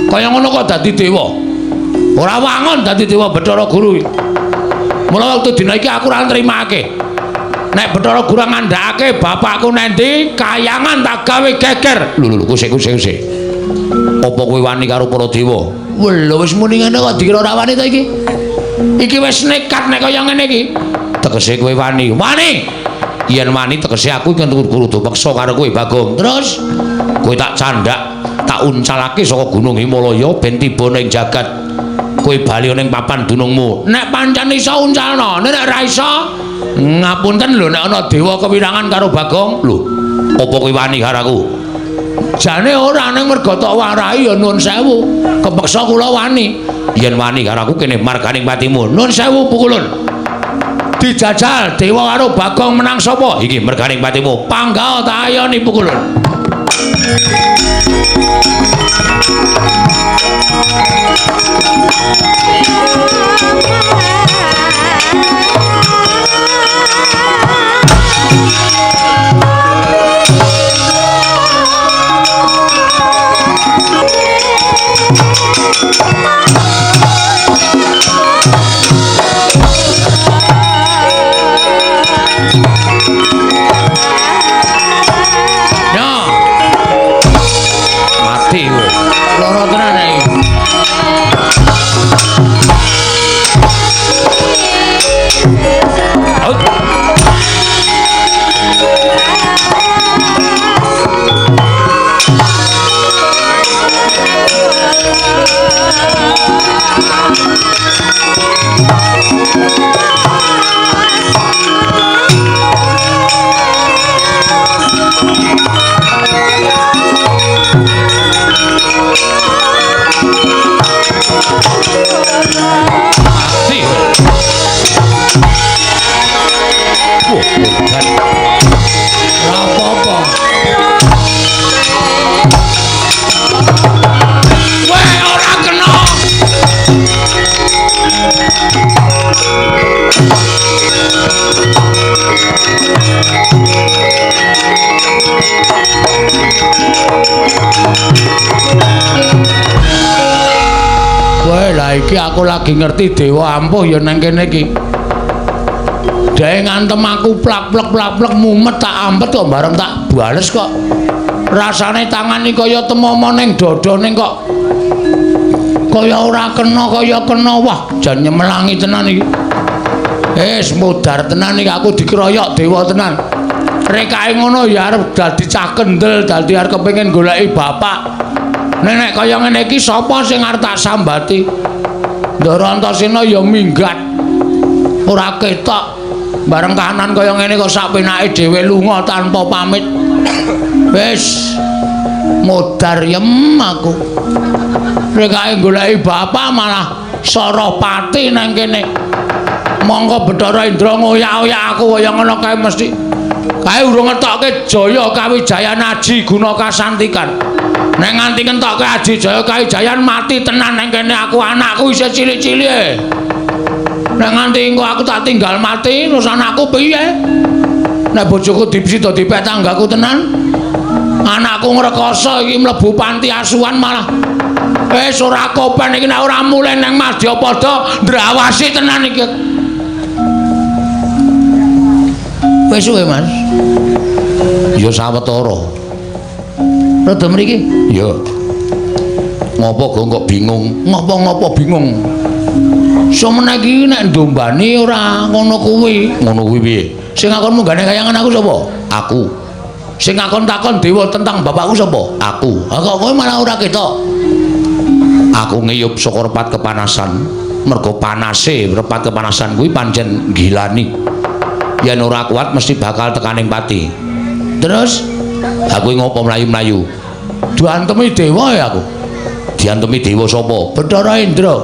Kaya ngono kok dadi dewa. Ora wangun dadi dewa Bathara Guru. Mula wektu dina iki aku ora nrimake. Nek Bathara Guru ngandhakake bapakku nendi, kayangan tak gawe geger. Lho lho kusik kusik kusik. Apa kowe wani karo para dewa? Lho wis muni ngene kok dikira ora wani ta iki? Iki wis nekat nek kaya ngene iki. Tegese kowe wani. Wani. Yen wani tegese aku iki kudu peksa karo kowe Bagong. Terus kowe tak candhak, tak uncalake saka Gunung Himalaya ben tiba ning jagat. Kowe bali ning papan dunungmu. Nek pancen iso uncalno, nek ora iso ngapunten lho nek ana dewa kewirangan karo Bagong. Lho, apa kowe wani karo aku? Jane ora, ning mergo tok warai ya nuwun sewu. Kepeksa kula wani. Yen wani karo aku kene marganing patimu. Nuwun sewu pukulun. Dijajal dewa karo Bagong menang sapa? Iki merganing patimu. Panggah ta ayoni pukulun. Lah iki aku lagi ngerti dewa ampuh ya nang kene iki. Dhae ngantem aku plak-plek mumet tak ampet kok bareng tak bales kok. Rasane tangan iki kaya temomo ning dada ning kok kaya ora kena kaya kena. Wah, jan nyemelangi tenan iki. Wis modar tenan iki aku dikeroyok dewa tenan. Rekake ngono ya arep dadi cah kendel, dadi arep kepengin goleki bapak. Nek kaya ngene iki sapa sing arep tak sambati? Ndara Antasena ya minggat. Ora ketok. Bareng kahanan kaya ngene kok sak penake dhewe lunga tanpa pamit. Wis modar yem aku. Rekake goleki bapak malah Sarapati nang kene. Mongko Bathara Indra ngoyak-oyak aku kaya ngono kae mesti. Kae urung ngetokke Jaya Kawijayan aji guna kasantikan. Nek nganti ngentokke aji Jaya Kawijayan mati tenan nang kene aku, anakku isih cilik-cilik. Nek nganti engko aku tak tinggal mati terus anakku piye? Nek bojoku dipsida dipek tanggaku tenan. Anakku ngrekoso iki mlebu panti asuhan malah wis ora kopen iki nek ora mulih nang Madyapada ndrawasi tenan iki. Wis suwe, Mas. Ya sawetara. Rada mriki? Ya. Ngopo gong kok bingung? Ngopo-ngopo bingung? Semene iki nek ndombani ora ngono kuwi. Ngono kuwi piye? Sing ngakon munggane kayangan aku sapa? Aku. Sing ngakon takon dewa tentang bapakku sapa? Aku. Ha kok kowe malah ora ketok. Aku ngiyup saka repat kepanasan. Mergo panase repat kepanasan kuwi pancen gilani. Yen ora kuat mesti bakal tekaning pati. Terus aku ngopo mlayu-mlayu? Diantemi dewa ya aku. Diantemi dewa sapa? Bathara Indra.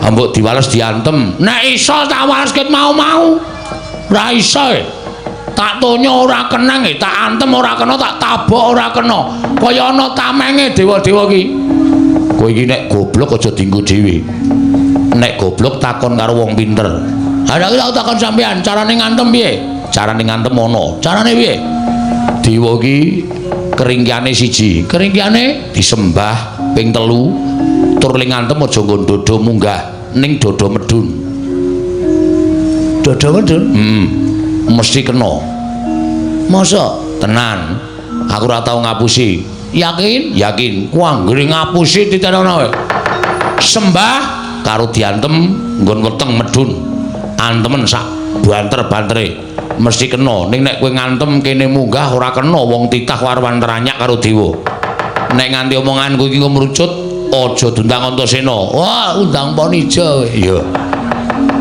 Ambok diwales diantem. Nek iso tak wales ket mau-mau. Ora iso. Tak tonyo ora kenang, tak antem ora kena, tak tabok ora kena. Kaya ana tamenge dewa-dewa iki. Kowe iki nek goblok aja dienggo dhewe. Nek goblok takon karo wong pinter. Ha nek aku takon sampean, carane ngantem piye? Carane ngantem ana. Carane piye? Dewa iki keringkiane siji. Keringkiane disembah ping 3. Tur ling ngantem aja nggon dodo munggah ning dodo medun. Dodo medun? Mesti kena. Masa? Tenan. Aku ora tau ngapusi. Yakin? Yakin. Ku anggere ngapusi titenono. Sembah karo diantem nggon weteng medun. Antemen sak banter-bantere mesti kena. Ning nek kowe ngantem kene munggah ora kena, wong titah warwan teranyak karo dewa. Nek nganti omonganku iki ngrucut aja diundang Antasena. Wah, undang Ponija kowe. Iya.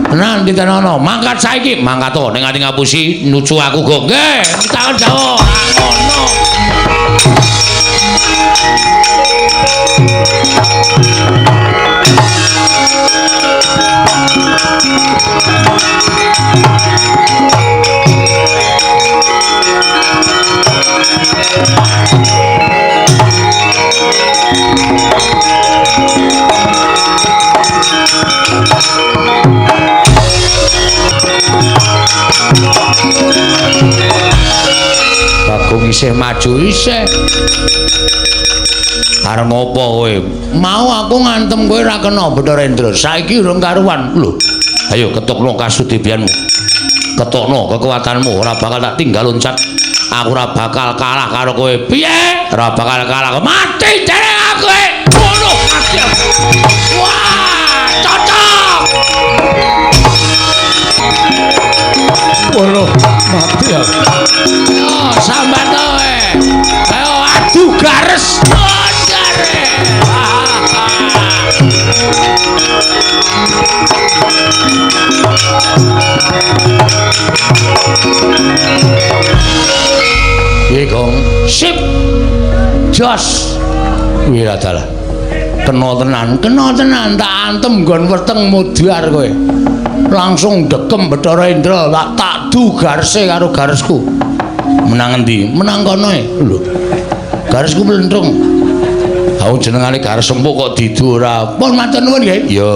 Tenan titenono, mangkat saiki, mangkat to nek nganti ngapusi nucu aku go. Nggih, takon Jawa. Ngono. Bagong isih maju isih. Arep ngopo kowe? Mau aku ngantem kowe ora kena Bathara Indra. Saiki urung karuan. Lho, ayo ketokno kasudebianmu. Ketokno kekuatanmu, ora bakal tak tinggal loncat. Aku ora bakal kalah karo kowe. Piye? Ora bakal kalah. Mati jare aku. Ngono mati. Wah, cocok. Ngono mati aku. Yo, sambat kowe. Ayo adu gares. Piye, Gong? Sip. Jos. Wira dalah. Kena tenan tak antem nggon weteng mudhar kowe. Langsung dekem Bathara Indra, tak du garese karo garesku. Menang endi? Menang kono e. Lho. Garesku mlentrung. Aku jenengane gares empuk kok didu ora. Pun matur nuwun nggih. Iya.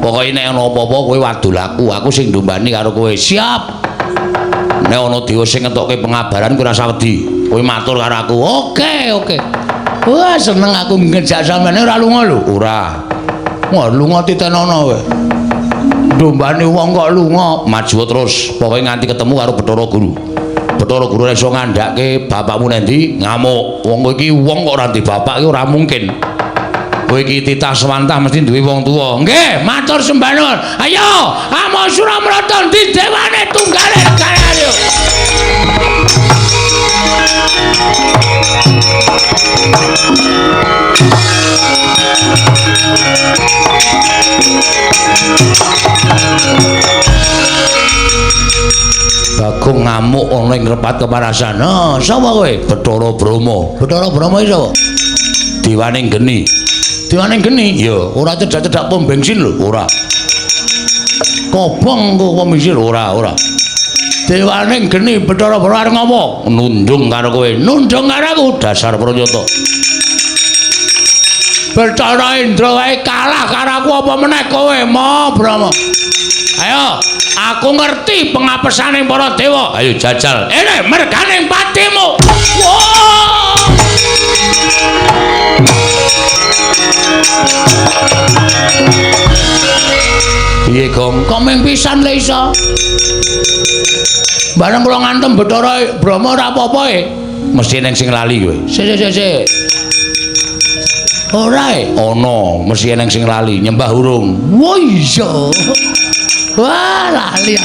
Pokoke nek ana apa-apa kowe wadul aku, aku sing ndombani karo kowe. Siap. Nek ana dewa sing ngetokke pengabaran kowe ora usah wedi. Kowe matur karo aku. Oke, oke. Wah, seneng aku ngejak sampeyan ora lunga lho. Ora. Wah, lunga titenono kowe. Dombane wong kok lunga, maju terus. Pokoke nganti ketemu karo Bathara Guru. Bathara Guru ora iso ngandhake bapakmu nendi ngamuk. Wong kowe iki wong kok ora ndek bapak iki ora mungkin. Kowe iki titah swantah mesti duwe wong tuwa. Nggih, matur sembah nuwun. Ayo, Amo Suramrata ndi dewane tunggale negara yo. Bagong ngamuk ana ing repat kepanasan. Oh, sapa kowe? Bathara Brahma. Bathara Brahma iki sapa? Dewane geni. Dewane geni? Ya, ora cedhak-cedhak pom bensin lho, ora. Kobong kok pom bensin ora, ora. Dewane geni Bathara Brahma arep ngopo? Nundung karo kowe. Nundung karo aku dasar pranyata. Bathara Indra wae kalah karo aku apa meneh kowe, Ma Brahma. Ayo, aku ngerti pengapesaning para dewa. Ayo jajal. Ene merganing patimu. Wah! Piye, Gong? Kok mung pisan le iso? Bareng kula ngantem Bathara Brahma ora apa-apa e. Mesti eneng sing lali kowe. Sik sik sik. Ora e? Ana, mesti eneng sing lali, nyembah urung. Wah iya. Wah, lali.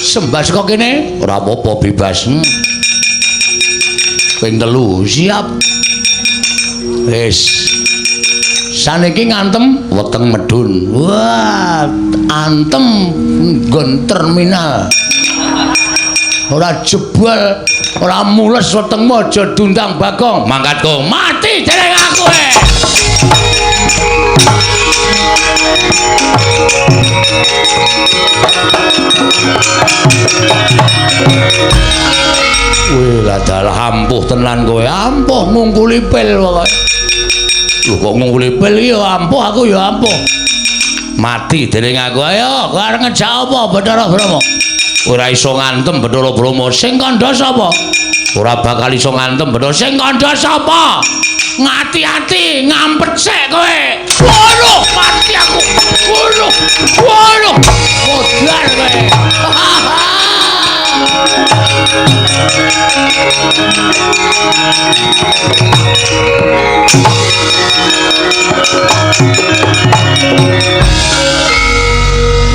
Sembah saka kene ora apa-apa bebas. Ping 3 siap. Wis. Saniki ngantem weteng medun. Wah, antem nggon terminal. Ora jebol, ora mules wetengmu aja dundang Bagong. Mangkat kok mati dereng aku. Wih, lah dalah ampuh tenan kowe. Ampuh ngungkuli pil pokoke. Lho kok ngungkuli pil iki ya ampuh, aku ya ampuh. Mati dereng aku. Ayo, kowe arep ngejak apa Bathara Brahma? Ora iso ngantem Bathara Brahma. Sing kandha sapa? Ora bakal iso ngantem Bathara. Sing kandha sapa? Ngati-ati, ngampet sik kowe. Waduh, mati aku. Waduh. Waduh. Modar kowe.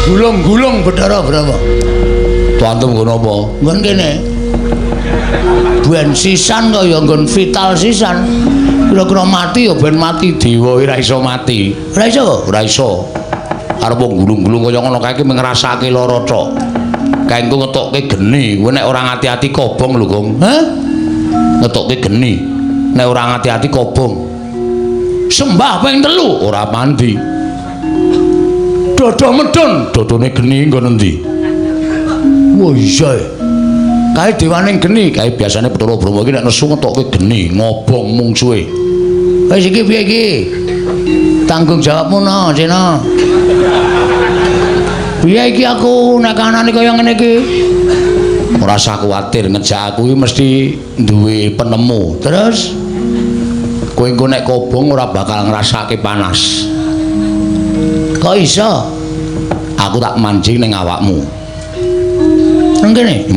Gulung-gulung Bathara Brahma. Tuantem nggon apa? Nggon kene. Ben sisan kaya nggon vital sisan. Kira-kira mati ya ben mati dewa ora iso mati. Ora iso? Ora iso. Arep gulung-gulung kaya ngono kae iki ngrasake lara tok. Kae engko ngetokke geni, kowe nek ora ngati-ati kobong lho, Gong. Hah? Ngetokke geni. Nek ora ngati-ati kobong. Sembah ping 3 ora mandi. Dodo medun, dodone geni nggon endi? Wah iya. Kae dewane geni, kae biasane Bathara Brahma iki nek nesu ngetokke geni, ngobong mungsuhe. Wis iki piye iki? Tanggung jawabmu no, Cina. Piye iki aku nek anane kaya ngene iki? Ora usah kuwatir, ngejak aku iki mesti duwe penemu. Terus kowe engko nek kobong ora bakal ngrasake panas. Kok iso? Aku tak mancing ning awakmu. Nang kene?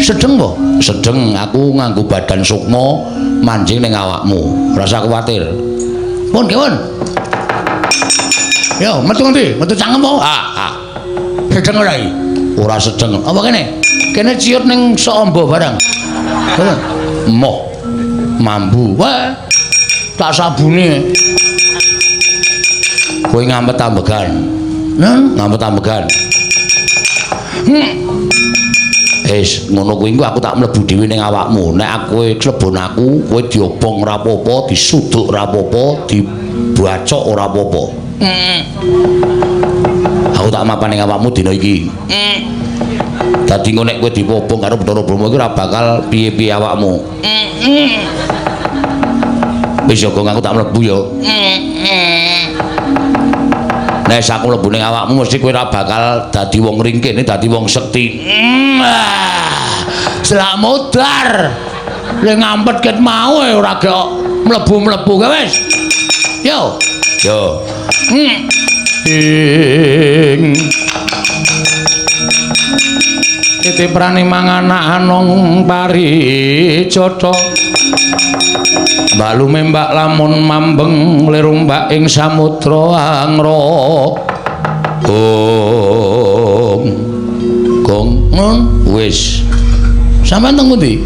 Sedeng po? Sedeng, aku nganggo badan sukma mancing ning awakmu. Ora usah kuwatir. Pun, pun. Yo, metu ngendi? Metu cangkem po? Ah, ah. Sedeng ora iki? Ora sedeng. Apa kene? Kene ciut ning sok amba barang. Ngono. Moh. Mambu. Wah. Tak sabune. Kowe ngampet ambegan. Nang, ngampet ambegan. Wis ngono kuwi engko aku tak mlebu dhewe ning awakmu. Nek aku klebon aku, kowe diobong ora apa-apa, disuduk ora apa-apa, dibacok ora apa-apa. Aku tak mapan ning awakmu dina iki. Dadi engko nek kowe dipobong karo Bathara Brahma iki ora bakal piye-piye awakmu. Wis ya, Gong, aku tak mlebu ya. Nek aku mlebu ning awakmu mesti kowe ora bakal dadi wong ringkih, dadi wong sekti. Selak modar. Le ngampet ket mau e ora gek mlebu-mlebu ke wis. Yo. Yo. Ing titi prani manganak anong parijata. Mbak lumembak lamun mambeng lirumbak ing samudra angra. Gong. Gong wis. Sampeyan teng pundi?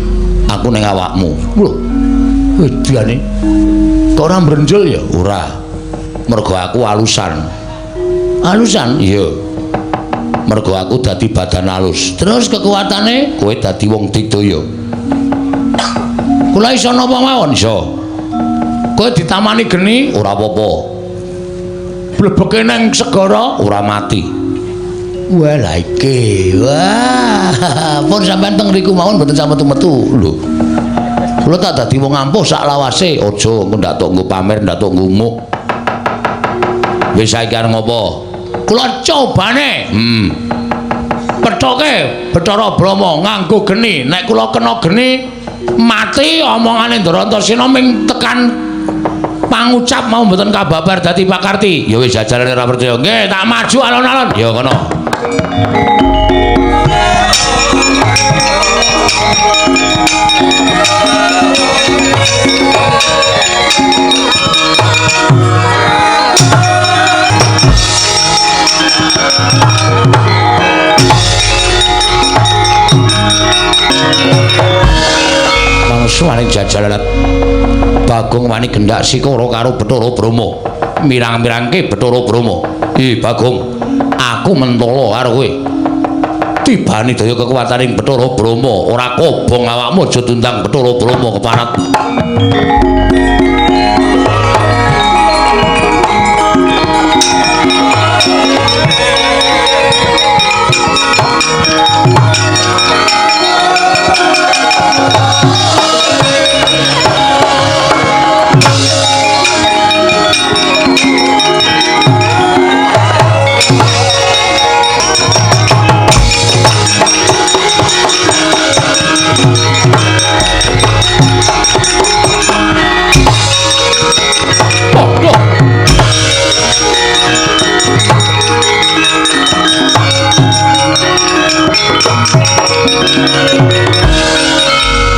Aku ning awakmu. Lho. Wedane. Kok ora mbrenjul ya? Ora. Mergo aku alusan. Alusan? Iya. Mergo aku dadi badan alus. Terus kekuatane kowe dadi wong digdaya. Kula iso napa mawon? Iso. Kowe ditamani geni ora apa-apa. Blebeke nang segara ora mati. Wah lha iki. Wah, pun sampean teng mriku mawon mboten sampe metu-metu. Lho. Kula tak dadi wong ampuh sak lawase. Aja engko ndak tok nggo pamer, ndak tok ngumuk. Wis saiki arep ngopo? Kula cobane. Pethoke Bathara Brahma nganggo geni. Nek kula kena geni mati omongane Ndara Antasena ming tekan pangucap mau mboten kababar dadi pakarti. Ya wis jajalane ora percaya. Nggih, tak maju alon-alon. Ya kono. Mangsuane jajalan Bagong wani gendak sikara karo Bathara Brahma. Mirang-mirangke Bathara Brahma. "Ih Bagong, aku mentala karo kowe. Tibane daya kekuataning Bathara Brahma, ora kobong awakmu aja diundang Bathara Brahma keparat."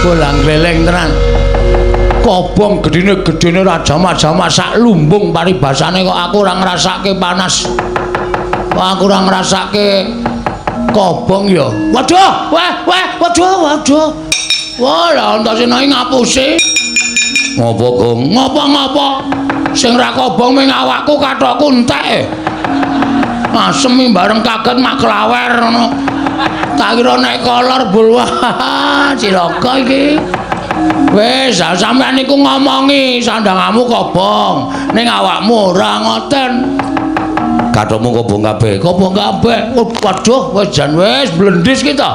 Bolang gleleng tenan. Kobong gedine-gedene ora jamak-jamak sak lumbung paribasane kok aku ora ngrasake panas. Kok aku ora ngrasake kobong ya. Waduh, wah, wah, waduh, waduh. Wah, lha Antasena iki ngapusi. Ngopo, Gong? Ngopo-ngopo? Sing ra kobong ming awakku kathokku entek. Asem bareng kaget mak klawer ngono. Tak kira nek kolor bul wah cilaka iki. Wis, sampean niku ngomongi sandangamu kobong, ning awakmu ora ngoten. Kathokmu kobong kabeh, kobong kabeh. Oh, waduh, wis jan wis blendis ki to.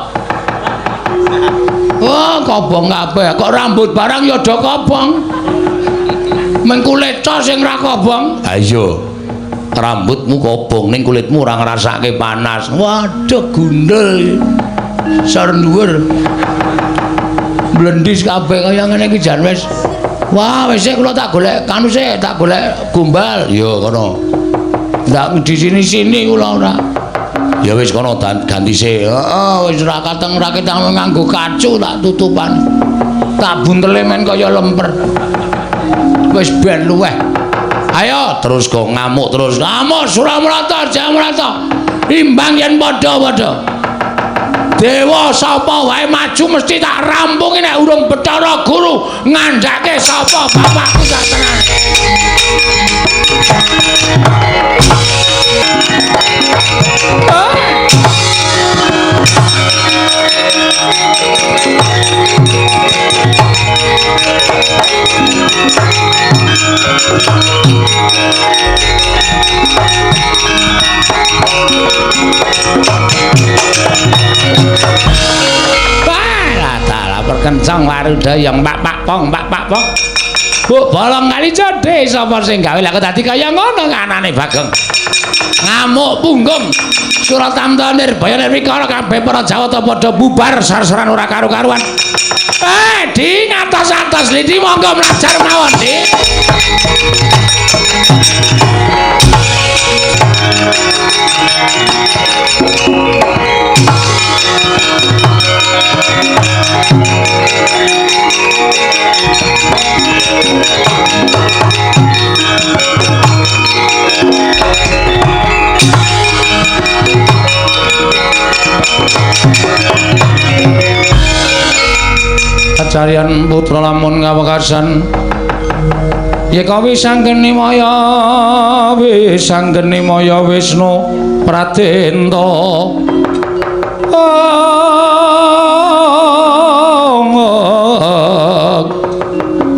Oh, kobong kabeh. Kok rambut barang ya do kobong. Meng kulit to sing ra kobong. Ha iya. Rambutmu kobong ning kulitmu ora ngrasake panas. Waduh gundul. Sor dhuwur. Blendis kabeh kaya ngene iki jan wis. Wah, wis kula tak golek kanu sik, tak golek gombal. Ya kono. Ndak di sini-sini kula ora. Ya wis kono ganti sik. Heeh, wis ora kateng ora ketang nganggo kacu tak tutupan. Tak buntele men kaya lemper. Wis ben luweh. Ayo terus kok ngamuk terus. Ngamuk Suramrata, Jamrata. Imbang yen padha-padha. Dewa sapa wae maju mesti tak rampungi nek urung Bathara Guru ngandhake sapa bapakku sak tenan. Wah, perkencang waruda yang pak pak pong pak pak pong. Bu bolong kali jode sapa sing gawe lha kok dadi kaya ngono anane Bagong. Ngamuk punggung. Suratamta Nirbaya Nirwikara kabeh para Jawata padha bubar sar-saran ora karu-karuan. Di ngatos-atos Lidi monggo mlajar mawon, Di. Kacarian putra lamun ngawekasan yeka wis anggene maya wis anggene maya Wisnu Pradenta.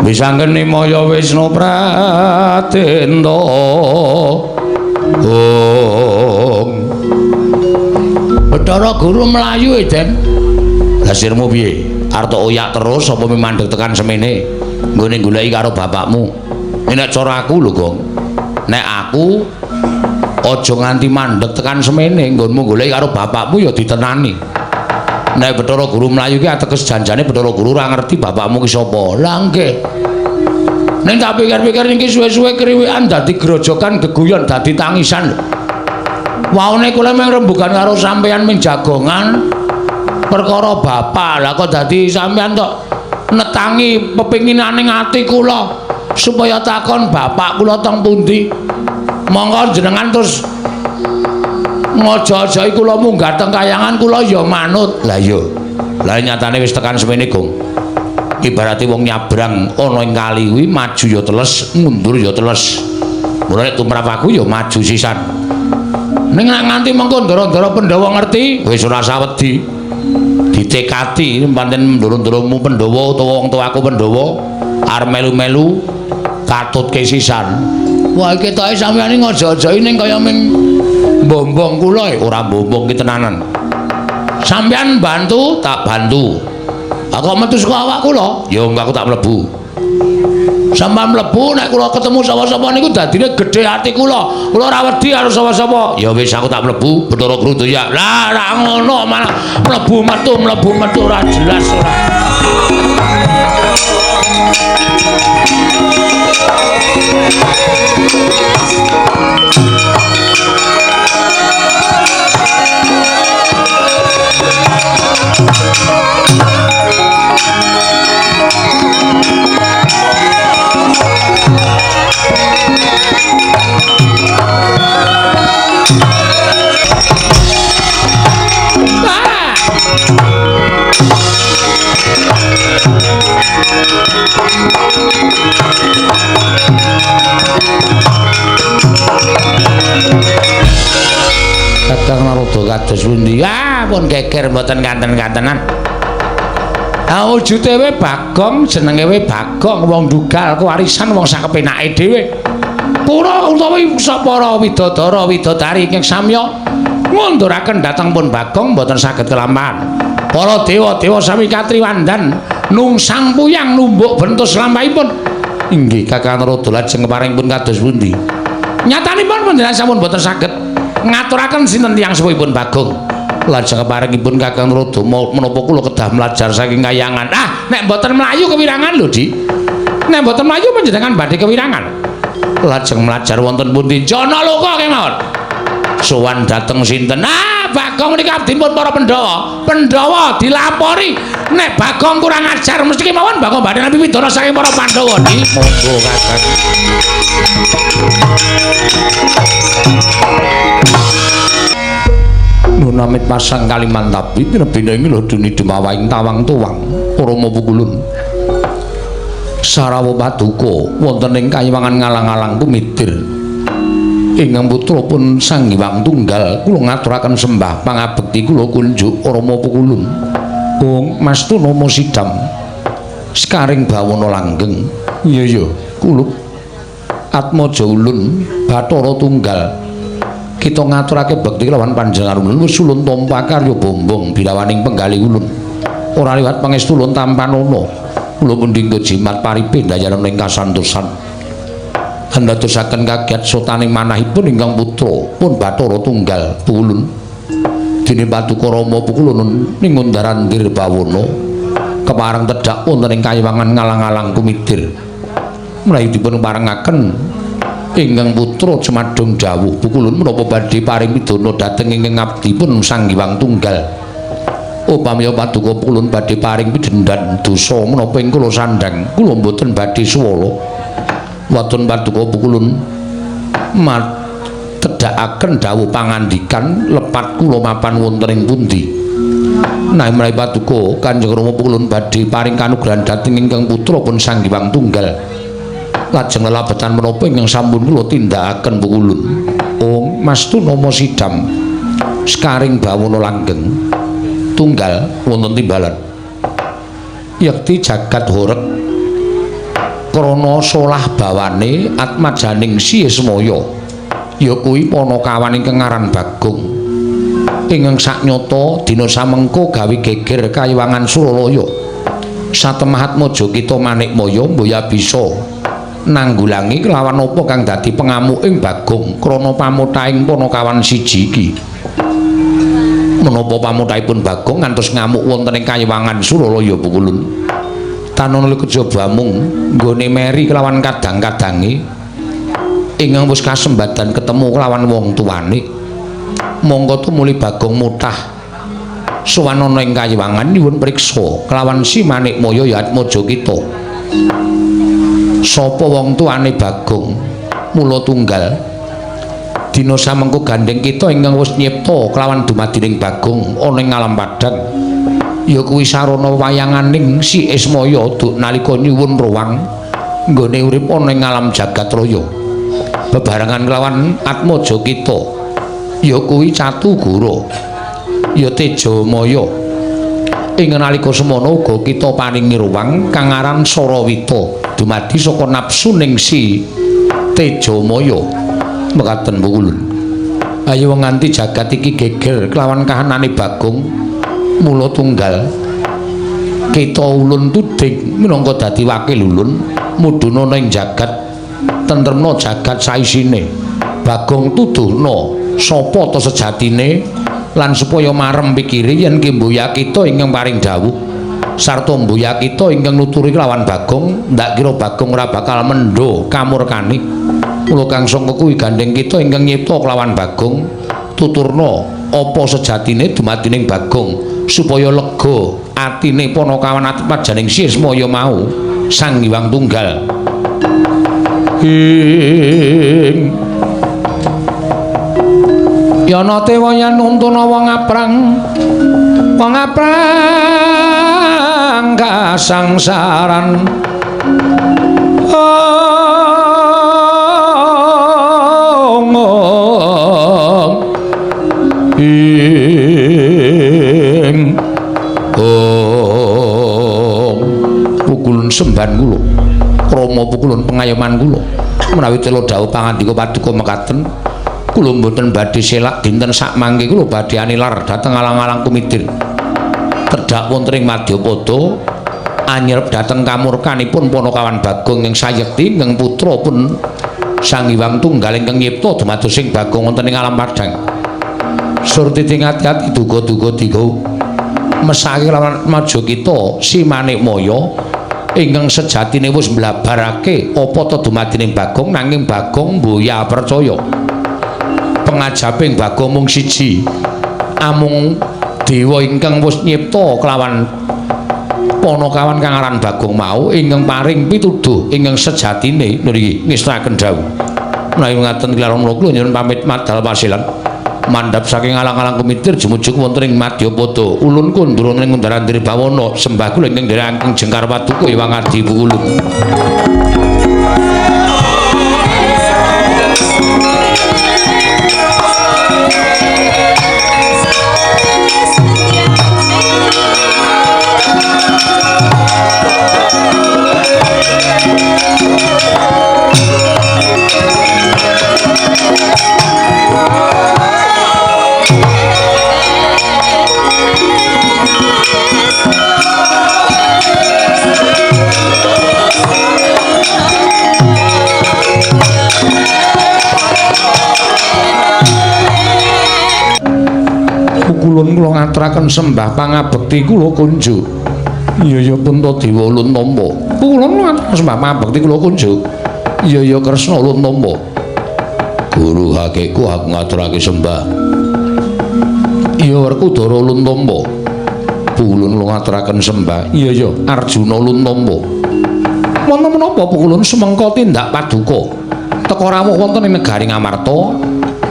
Wis anggene maya Wisnu Pradenta. Ong Bathara Guru mlayu e, Den. Lah sirmu piye? Arep oyak terus apa mandeg tekan semene? Nggone goleki karo bapakmu. Nek cara aku lho, Gong. Nek aku aja nganti mandeg tekan semene, nggonmu goleki karo bapakmu ya ditenani. Nek Bathara Guru mlayu ki ateges janjane Bathara Guru ora ngerti bapakmu ki sapa. Lah nggih. Ning tak pikir-pikir niki suwe-suwe kriwikan dadi grojokan geguyon dadi tangisan lho. Waune kula mung rembugan karo sampeyan ming jagongan perkara bapak. Lah kok dadi sampeyan tok netangi pepinginane ati kula supaya takon bapak kula teng pundi. Monggo jenengan terus ngojo-ojoki kula munggah teng kayangan kula ya manut. Lah iya. Lah nyatane wis tekan semene, Gong. Ibarate wong nyabrang ana ing kali kuwi maju ya teles, mundur ya teles. Mula nek tumrap aku ya maju sisan. Ning nek nganti mengko ndara-ndara Pandhawa ngerti, wis ora sawedi. Ditekati pancen ndoro-ndoromu Pandhawa utawa wong tuaku Pandhawa arep melu-melu katutke sisan. Wah ketoke sampeyan iki ngojo-ojoki ning kaya ming mbombong kula e. Ora mbombong ki tenanan. Sampeyan bantu, tak bantu. Aku metu saka awak kula, ya aku tak mlebu. Sampeyan mlebu nek kula ketemu sapa-sapa niku dadine gedhe ati kula. Kula ora wedi karo sapa-sapa. Ya wis aku tak mlebu, Bathara Guru ya. Lah ora ngono malah mlebu metu ora jelas ora. Kakang Narada kados pundi? Ah, pun geger mboten kanten-kantenan. Ah, wujude we Bagong, jenenge we Bagong, wong dugal kewarisan wong sakepenake dhewe. Pura utawi para widodara widodari ingkang samya ngunduraken dhateng pun Bagong mboten saged kelampahan. Para dewa-dewa sami katriwandan nungsang puyang numbuk bentus lampahipun. Inggih Kakang Narada lajeng keparingipun kados pundi? Nyatanipun panjenengan sampun mboten saged ngaturaken sinten tiyang sepuhipun Bagong. Lajeng keparingipun Kakang Narada menapa kula kedah mlajar saking kayangan. Ah, nek mboten mlayu kewirangan lho, Di. Nek mboten mlayu panjenengan badhe kewirangan. Lajeng mlajar wonten pundi? Janaloka kemawon. Sowan dhateng sinten? Ah, Bagong menika abdipun para Pandhawa. Pandhawa dilapori nek Bagong kurang ajar mesti kemawon Bagong badhe nampi pidana saking para Pandhawa. Di monggo Kakang. Nunamit pasang Kalimantabi tinebina ing loduni dumawaing tawang tuwang Rama pukulun Sarawa paduka wonten ing kayiwangan ngalang-alang kumitir ingkang putra pun Sang Hyang Tunggal kula ngaturaken sembah pangabekti kula kunjuk Rama pukulun. Ong Mastuna Sidam sekaring bawana langgeng. Iya iya kulup Atmaja ulun Bathara Tunggal kita ngaturake bekti lawan panjenengan ulun wis ulun tampa karya bombong bilawaning penggalih ulun ora liwat pangestu ulun tampanana kula mending jimat paripe ndayanan ing kasantosan andadosaken kagiat sotaning manahipun ingkang putra pun Bathara Tunggal ulun dene paduka Rama pukulun ning undaran Dirbawana Kepareng tedhak wonten ing kayiwangan ngalang-alang kumidir. Menawi dipun parengaken ingkang putra Jemadung dawuh pukulun menapa badhe paring pidana dhateng ingkang abdipun Sang Hyang Tunggal. Upami paduka pukulun badhe paring pidhendan dosa menapa ing kula sandhang kula mboten badhe suwala. Wonten paduka pukulun tedhakaken dawuh pangandikan lepat kula mapan wonten ing pundi. Nah menawi paduka Kanjeng Rama pukulun badhe paring kanugrahan dhateng ingkang putra pun Sang Hyang Tunggal. Lajeng lelabetan menapa ingkang sampun kula tindakaken pukulun. Oh, mastu nama sidam sekaring bawana langgeng tunggal wonten timbalan. Yekti jagat horeg krana solah bawane atmajaning Sismaya. Ya kuwi panakawan ingkang aran Bagong. Ingkang saknyata dina samengko gawe geger kayiwangan Suralaya. Satemah atmaja kita Manikmaya mboya bisa nanggulangi kelawan apa kang dadi pengamuking Bagong krana pamutaing panakawan siji iki. Menapa pamutahipun Bagong ngantos ngamuk wonten ing kayiwangan Suralaya pukulun. Tanana kejaba mung nggone meri kelawan kadang-kadange ingkang wis kasembadan ketemu kelawan wong tuane. Mongko tumuli Bagong mutah sowan ana ing kayiwangan nyuwun priksa kelawan Si Manikmaya ya atmaja kita. Sapa wong tuane Bagong mula tunggal dina samengko gandheng kita ingkang wis nyipta kelawan dumadining Bagong ana ing alam padhang ya kuwi sarana wayanganing Si Ismaya duk nalika nyuwun ruwang nggone urip ana ing alam jagat raya bebarengan kelawan atmaja kita ya kuwi Catugara ya Tejamaya ing nalika semana uga kita paringi ruwang kang aran Sarawita dumadi saka nafsuning Si Tejamaya. Mekaten pukulun. Ayo nganti jagat iki geger kelawan kahanane Bagong mula tunggal kita ulun tuding minangka dadi wakil ulun mudhuna ning jagat tentremna jagat saisine. Bagong tuduhna sapa ta sejatine lan supaya marem pikire yen ki mboya kita ingkang paring dawuh sarta mboya kita ingkang nuturi kelawan Bagong ndak kira Bagong ora bakal mendho kamurkane. Mula kang sangka kuwi gandheng kita ingkang nyipta kelawan Bagong tuturna apa sejatine dumadining Bagong supaya lega atine panakawan atmajaning Sismaya mau Sang Hyang Tunggal. Ing yana tewa yen nuntuna wong aprang kasangsaran ing pukulun semban kula krama pukulun pengayoman kula menawi tela dawuh pangandika paduka mekaten kula mboten badhe selak dinten sakmangke kula badhe anilar dhateng alang-alang kumidir tedhak wonten ing madyapada anyerep dhateng kamurkanipun panakawan Bagong ing sayekti ingkang putra pun Sang Hyang Tunggal ingkang nyipta dumadosing Bagong wonten ing alam padhang. Surtiti ngati-ati duga-duga diga mesake lawan maja kita Si Manikmaya ingkang sejatine wis mblabarake apa ta dumadining Bagong nanging Bagong mboya percaya. Pengajaping Bagong mung siji amung dewa ingkang wis nyipta kelawan panakawan kang aran Bagong mau ingkang paring pituduh ingkang sejatine niki ngestakaken dawuh. Menawi ngaten kula kula nyuwun pamit madal pasilan mandhap saking alang-alang kumitir jumujuk wonten ing madyapada ulun kundura ing undaran diri bawana sembah kula ingkang nderekaken jengkar paduka Hyang Adi pukulun. Pukulun kula ngaturaken sembah pangabekti kula kunjuk. Iya ya Puntadewa ulun tampa. Kula sembah pambekti kula kunjuk. Iya ya Kresna ulun tampa. Guru hakiku aku ngaturake sembah. Iya Werkudara ulun tampa. Pulun kula ngaturaken sembah. Iya ya Arjuna ulun tampa. Wonten menapa pukulun sumengka tindak paduka? Teka rawuh wonten ing negari Ngamarta.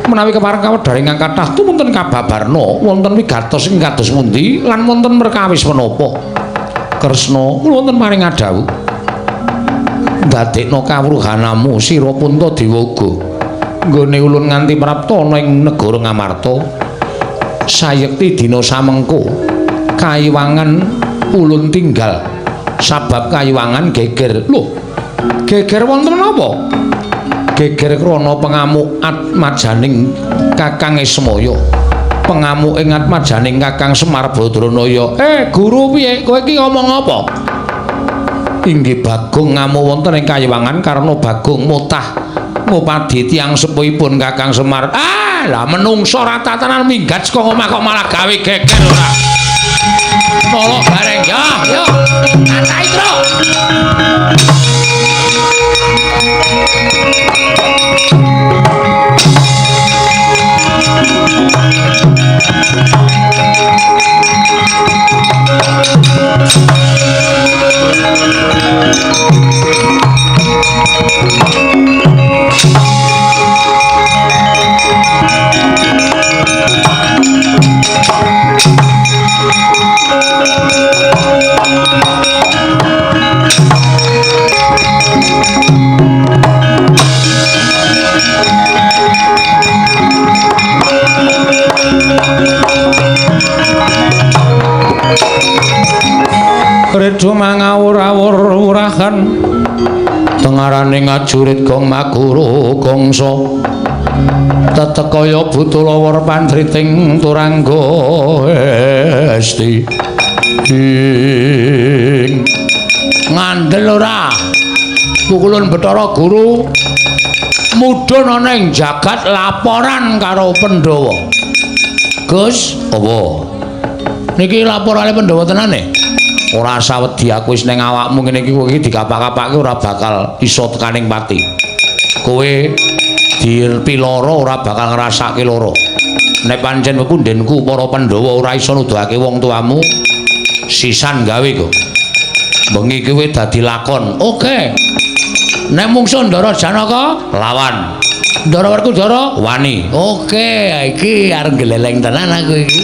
Menawi kepareng kawedhar ingkang kathah tumunten kababarna wonten wigatos ing kados pundi lan wonten perkawis menapa? Kresna kula wonten maring adhawuh. Ndadekna kawruhanamu sira Puntadewa uga. Nggone ulun nganti prapta ana ing negara Ngamarta. Sayekti dina samengko kayiwangan ulun tinggal sabab kayiwangan geger. Lho, geger wonten menapa? Geger krana pengamuk atmajaning Kakang Ismaya. Pengamuk ing atmajaning Kakang Semar Badranaya. Guru piye? Kowe iki ngomong apa? Inggih Bagong ngamuk wonten ing kayiwangan karena Bagong motah ngupadi tiyang sepuhipun Kakang Semar. Ah, lah menungso rata tenan minggat saka omah kok malah gawe geger ora. Nolo bareng ya, yo. Katai, Tru. Redo mangawur-awur urahan tengarane ngajurit gong maguru gongso tetekaya buta lawar pandriting turangga esti ing ngandel ora pukulun Bathara Guru mudhun ana ing jagat laporan karo Pandhawa. Gus, apa? Niki laporane Pandhawa tenane? Ora usah wedi aku wis ning awakmu ngene iki kowe iki dikapak-kapake ora bakal iso tekaning pati. Kowe dirpiloro ora bakal ngrasake lara. Nek pancen pepundhenku para Pandhawa ora iso nuduhake wong tuamu, sisan gawe kok. Bengi kowe dadi lakon. Oke. Nek mungsu Ndara Janaka lawan. Ndara Werkudara wani. Oke, iki arep gleleng tenan aku iki.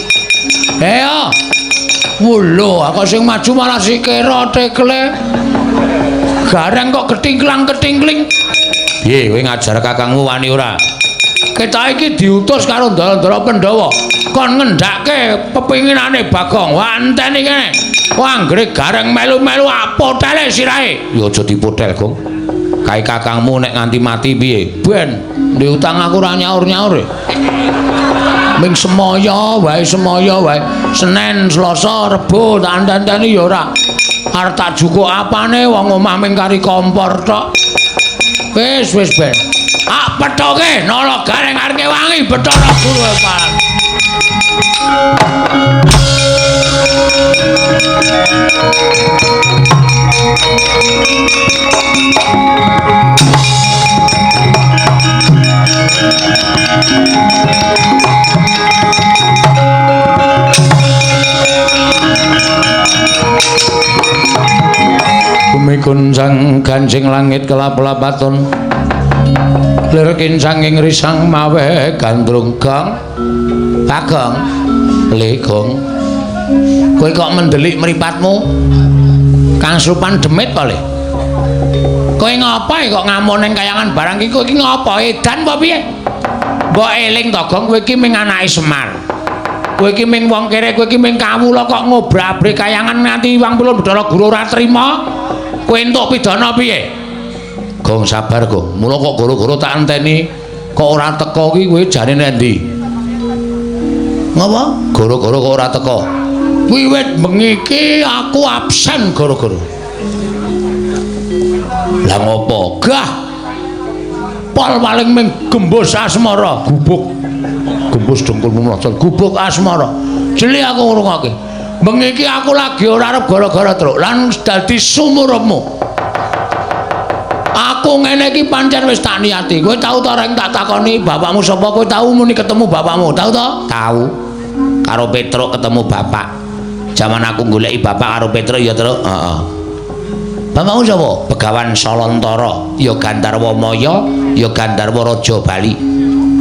Ayo. Wulo, aku sing maju malah sikira tekle. Gareng kok ketingklang-ketingkling. Piye kowe ngajar kakangmu wani ora? Kita iki diutus karo ndara-ndara Pandhawa kon ngendhake pepinginane Bagong. Wanteni kene. Wah, anggere gareng melu-melu apotele sirahe. Ya aja dipotel, Gong. Kae kakangmu nek nganti mati piye? Ben, ndek utang aku ora nyaur-nyaur. Ming semaya wae, semaya wae. Senin, Selasa, Rebo tak anteni ya ora. Arep tak jukuk apane wong omah ming kari kompor tok. Wis wis ben. Ah pethoke nala gareng arep wangi Bathara Guru palan. Bumi guncang ganjing langit kelap-lapaton lir kincang ing risang mawe gandrung. Gong Bagong le gong, kowe kok mendelik mripatmu kang supan demit to le? Kowe ngapa kok ngamuk ning kayangan barang iki? Kowe iki ngapa edan apa piye? Mbok eling to Gong, kowe iki ming anake Semar, kowe iki ming wong kere, kowe iki ming kawula kok ngobrak-abrik kayangan nganti wang pulun Bathara Guru ora trima. Kowe entuk pidana piye? Gong sabar Gong, mula kok goro-goro tak enteni kok ora teka ki kowe jane nang ndi? Ngapa? Goro-goro kok ora teka? Wiwit bengi iki aku absen goro-goro. Lah ngopo? Gah. Pol paling ming gembus asmara, gubuk. Gembus dengkulmu mlocot, gubuk asmara. Jeli aku ngrungokke. Bengi iki aku lagi ora arep gara-gara truk lan dadi sumurupmu. Aku ngene iki pancen wis tak niati. Kowe tau ta reng tak takoni bapakmu sapa? Kowe tau muni ketemu bapakmu? Tau ta? Tau. Karo Petruk ketemu bapak. Jaman aku goleki bapak karo Petruk ya, Truk. Heeh. Bapakmu sapa? Begawan Salantara, ya Gandharwa Maya, ya Gandharwa Raja Bali.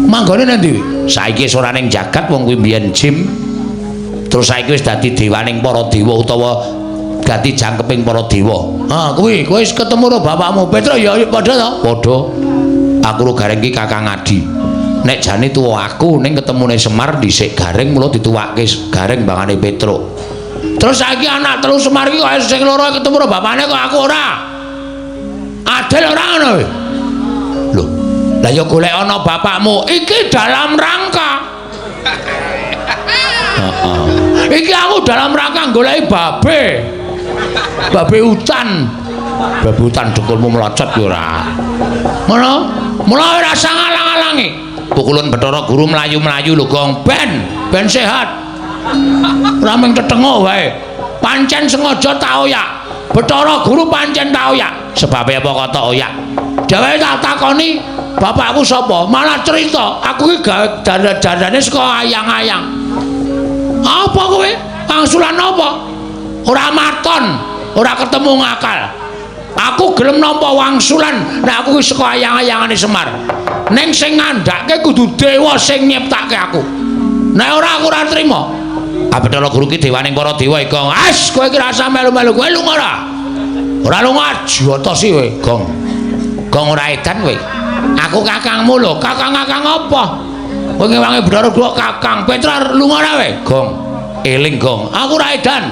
Manggone nang ndi? Saiki wis ora ning jagat wong kuwi mbiyen jim. Terus saiki wis dadi dewaning para dewa utawa dadi jangkeping para dewa. Ha, kuwi kowe wis ketemu karo bapakmu. Petruk ya padha to? Padha. Aku ro Gareng ki Kakang Adi. Nek jane tuwa aku ning ketemune Semar dhisik Gareng mula dituwake Gareng bangane Petruk. Terus saiki anak telu Semar iki kok sing loro ketemu karo bapakne kok aku ora. Adil ora ngono kowe? Lho, lah ya golek ana bapakmu. Iki dalam rangka. Heeh. Iki aku dalam rangka goleki babe. Babe hutan. Babe hutan dengkulmu melocot ya ora. Ngono? Mula ora usah ngalang-alangi. Pukulun Bathara Guru mlayu-mlayu lho, Gong. Ben, ben sehat. Ora mung tetengok wae. Pancen sengaja tak oyak. Bathara Guru pancen tak oyak. Sebabe apa kok tak oyak? Dheweke tak takoni bapakku sapa? Malah cerita, aku iki gawe dandane saka ayang-ayang. Apa kowe? Angsulan apa? Ora maton, ora ketemu ngakal. Aku gelem nampa wangsulan nek aku iki saka ayang-ayangane Semar. Ning sing ngandhake kudu dewa sing nyiptake aku. Nek ora aku ora trima. Ah Bathara Guru ki dewaning para dewa iki, Gong. As, kowe iki rasa melu-melu kowe lunga ora? Ora lunga jotosi kowe, Gong. Gong ora edan kowe. Aku kakangmu lho, kakang-kakang apa? Kowe ngewangi Bathara Guru kakang. Petra lunga ora kowe? Gong. Eling, Gong. Aku ora edan.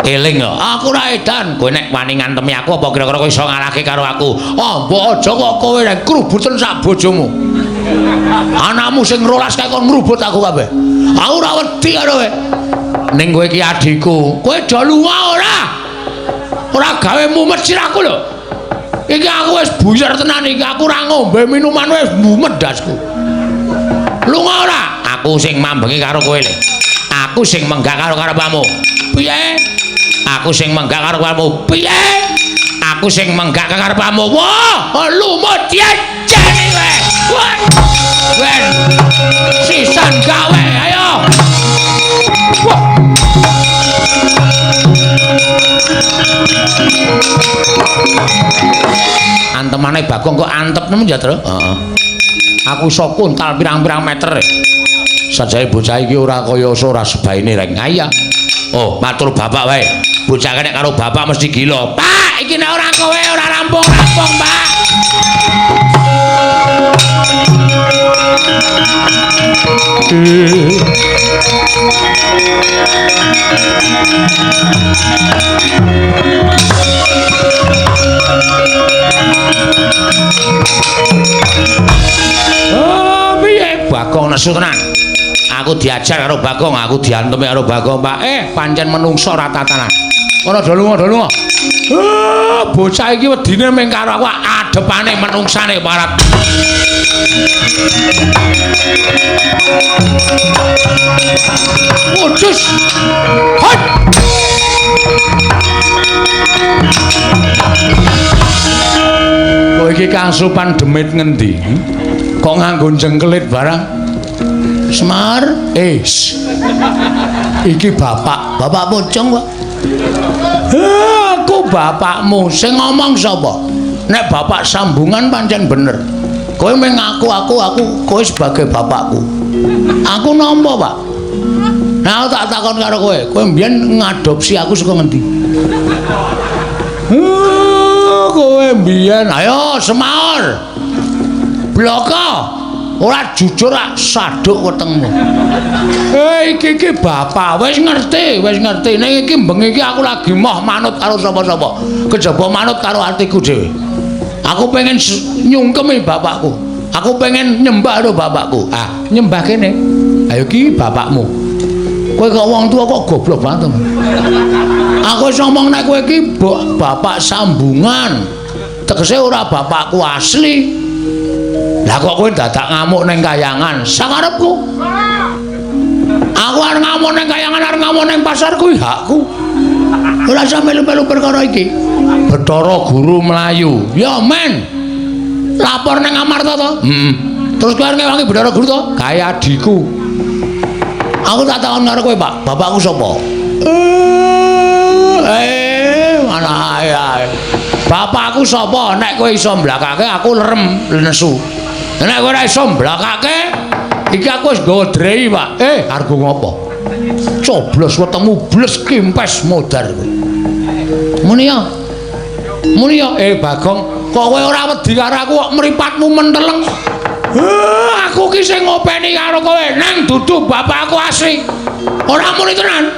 Eling lho, aku ora edan. Kowe nek wani ngantemi aku apa kira-kira kowe iso ngalahke karo aku? Oh, mbok aja kok kowe nek krubuten sak bojomu. Anakmu sing rolas kae kon ngrubut aku kabeh. Aku ora wedi karo kowe. Ning kowe iki adhiku. Kowe do lunga ora? Ora gawe mumet sirahku lho. Iki aku wis buyar tenan iki. Aku ora ngombe minuman wis mumet ndasku. Lunga ora? Aku sing mambengi karo kowe lho. Aku sing menggak karo karepmu. Piye? Aku sing menggak karo karepmu. Piye? Aku sing menggak karo karepmu. Wah, lumut jejene kowe. Wah. Ben. Sisan gawe, ayo. Wah. Antemane Bagong kok antep nemen ya, Tru? Heeh. Aku iso kuntal pirang-pirang meter. Sajane bocah iki ora kaya ora sebaine reng. Iya. Oh, matur bapak wae. Bocah nek karo bapak mesti gila. Pak, iki nek ora kowe ora rampung-rampung, Pak. Oh, piye Bagong nesu tenan. Aku diajar karo Bagong, aku diantemi karo Bagong, Pak. Pancen menungso ora tatanan. Ora do lunga, do lunga. Bocah iki wedine mung karo aku adepane menungsane parat. Wujus. Hot. Kok iki kangsupan demit ngendi? Kok nganggo jengkelit barang? Semar, iki bapak, bapak pocong kok. Aku bapakmu, sing ngomong sapa? Nek bapak sambungan pancen bener. Kowe mung ngaku aku kowe sebagai bapakku. Aku nampa, Pak. Nah, aku tak takon karo kowe, kowe mbiyen ngadopsi aku saka ngendi? Kowe mbiyen, ayo semaur. Bloko. Ora jujur ak saduk wetengmu. Iki iki bapak wis ngerti, wis ngerti. Ning iki bengi iki aku lagi moh manut karo sapa-sapa. Kejaba manut karo atiku dhewe. Aku pengen nyungkemi bapakku. Aku pengen nyembah karo bapakku. Ah, nyembah kene. Ayo iki bapakmu. Kowe kok wong tua kok goblok banget. Aku wis ngomong nek kowe iki bapak sambungan. Tegese ora bapakku asli. Lah kok kowe dadak ngamuk ning kayangan? Sakarepku. Aku arep ngamuk ning kayangan, arep ngamuk ning pasar kuwi hakku. Ora usah melu-melu perkara iki. Bathara Guru mlayu. Ya men. Lapor ning Amarta to? Heeh. Terus kowe arep ngewangi Bathara Guru to? Kae adhiku. Aku tak takon karo kowe, Pak. Bapakku sapa? Mana ae. Bapakku sapa? Nek kowe iso mblakake aku lerem nesu. Nek kowe ora iso mblakake, iki aku wis nggawa drei, Pak. Arep ngopo? Coblos wetengmu bles kimpes modar kowe. Muni ya. Muni ya, Bagong, kok kowe ora wedi karo aku kok mripatmu menteleng? Aku ki sing ngopeni karo kowe, nang dudu bapakku asli. Ora muni tenan.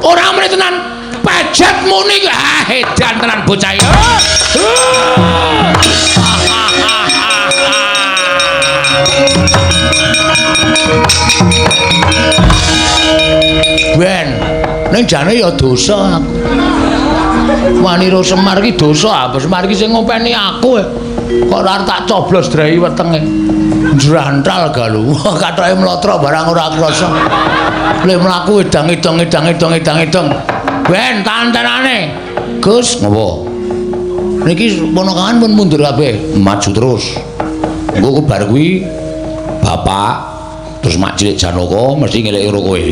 Ora muni tenan. Pejet muni ki. Ah, edan tenan bocah iki. Ben, ning jane ya dosa aku. Wanira Semar ki dosa, apa Semar ki sing ngopeni aku. Kok ora tak coblos drei wetenge. Jrantal galu. Kathoke mlotro barang ora krasa. Le mlaku edang-edang edang-edang edang-edang. Ben tantenane. Gus, ngopo? Niki ponakan pun mundur kabeh, maju terus. Engko bar kuwi bapak terus mak cilik Janaka mesti ngeleki karo kowe.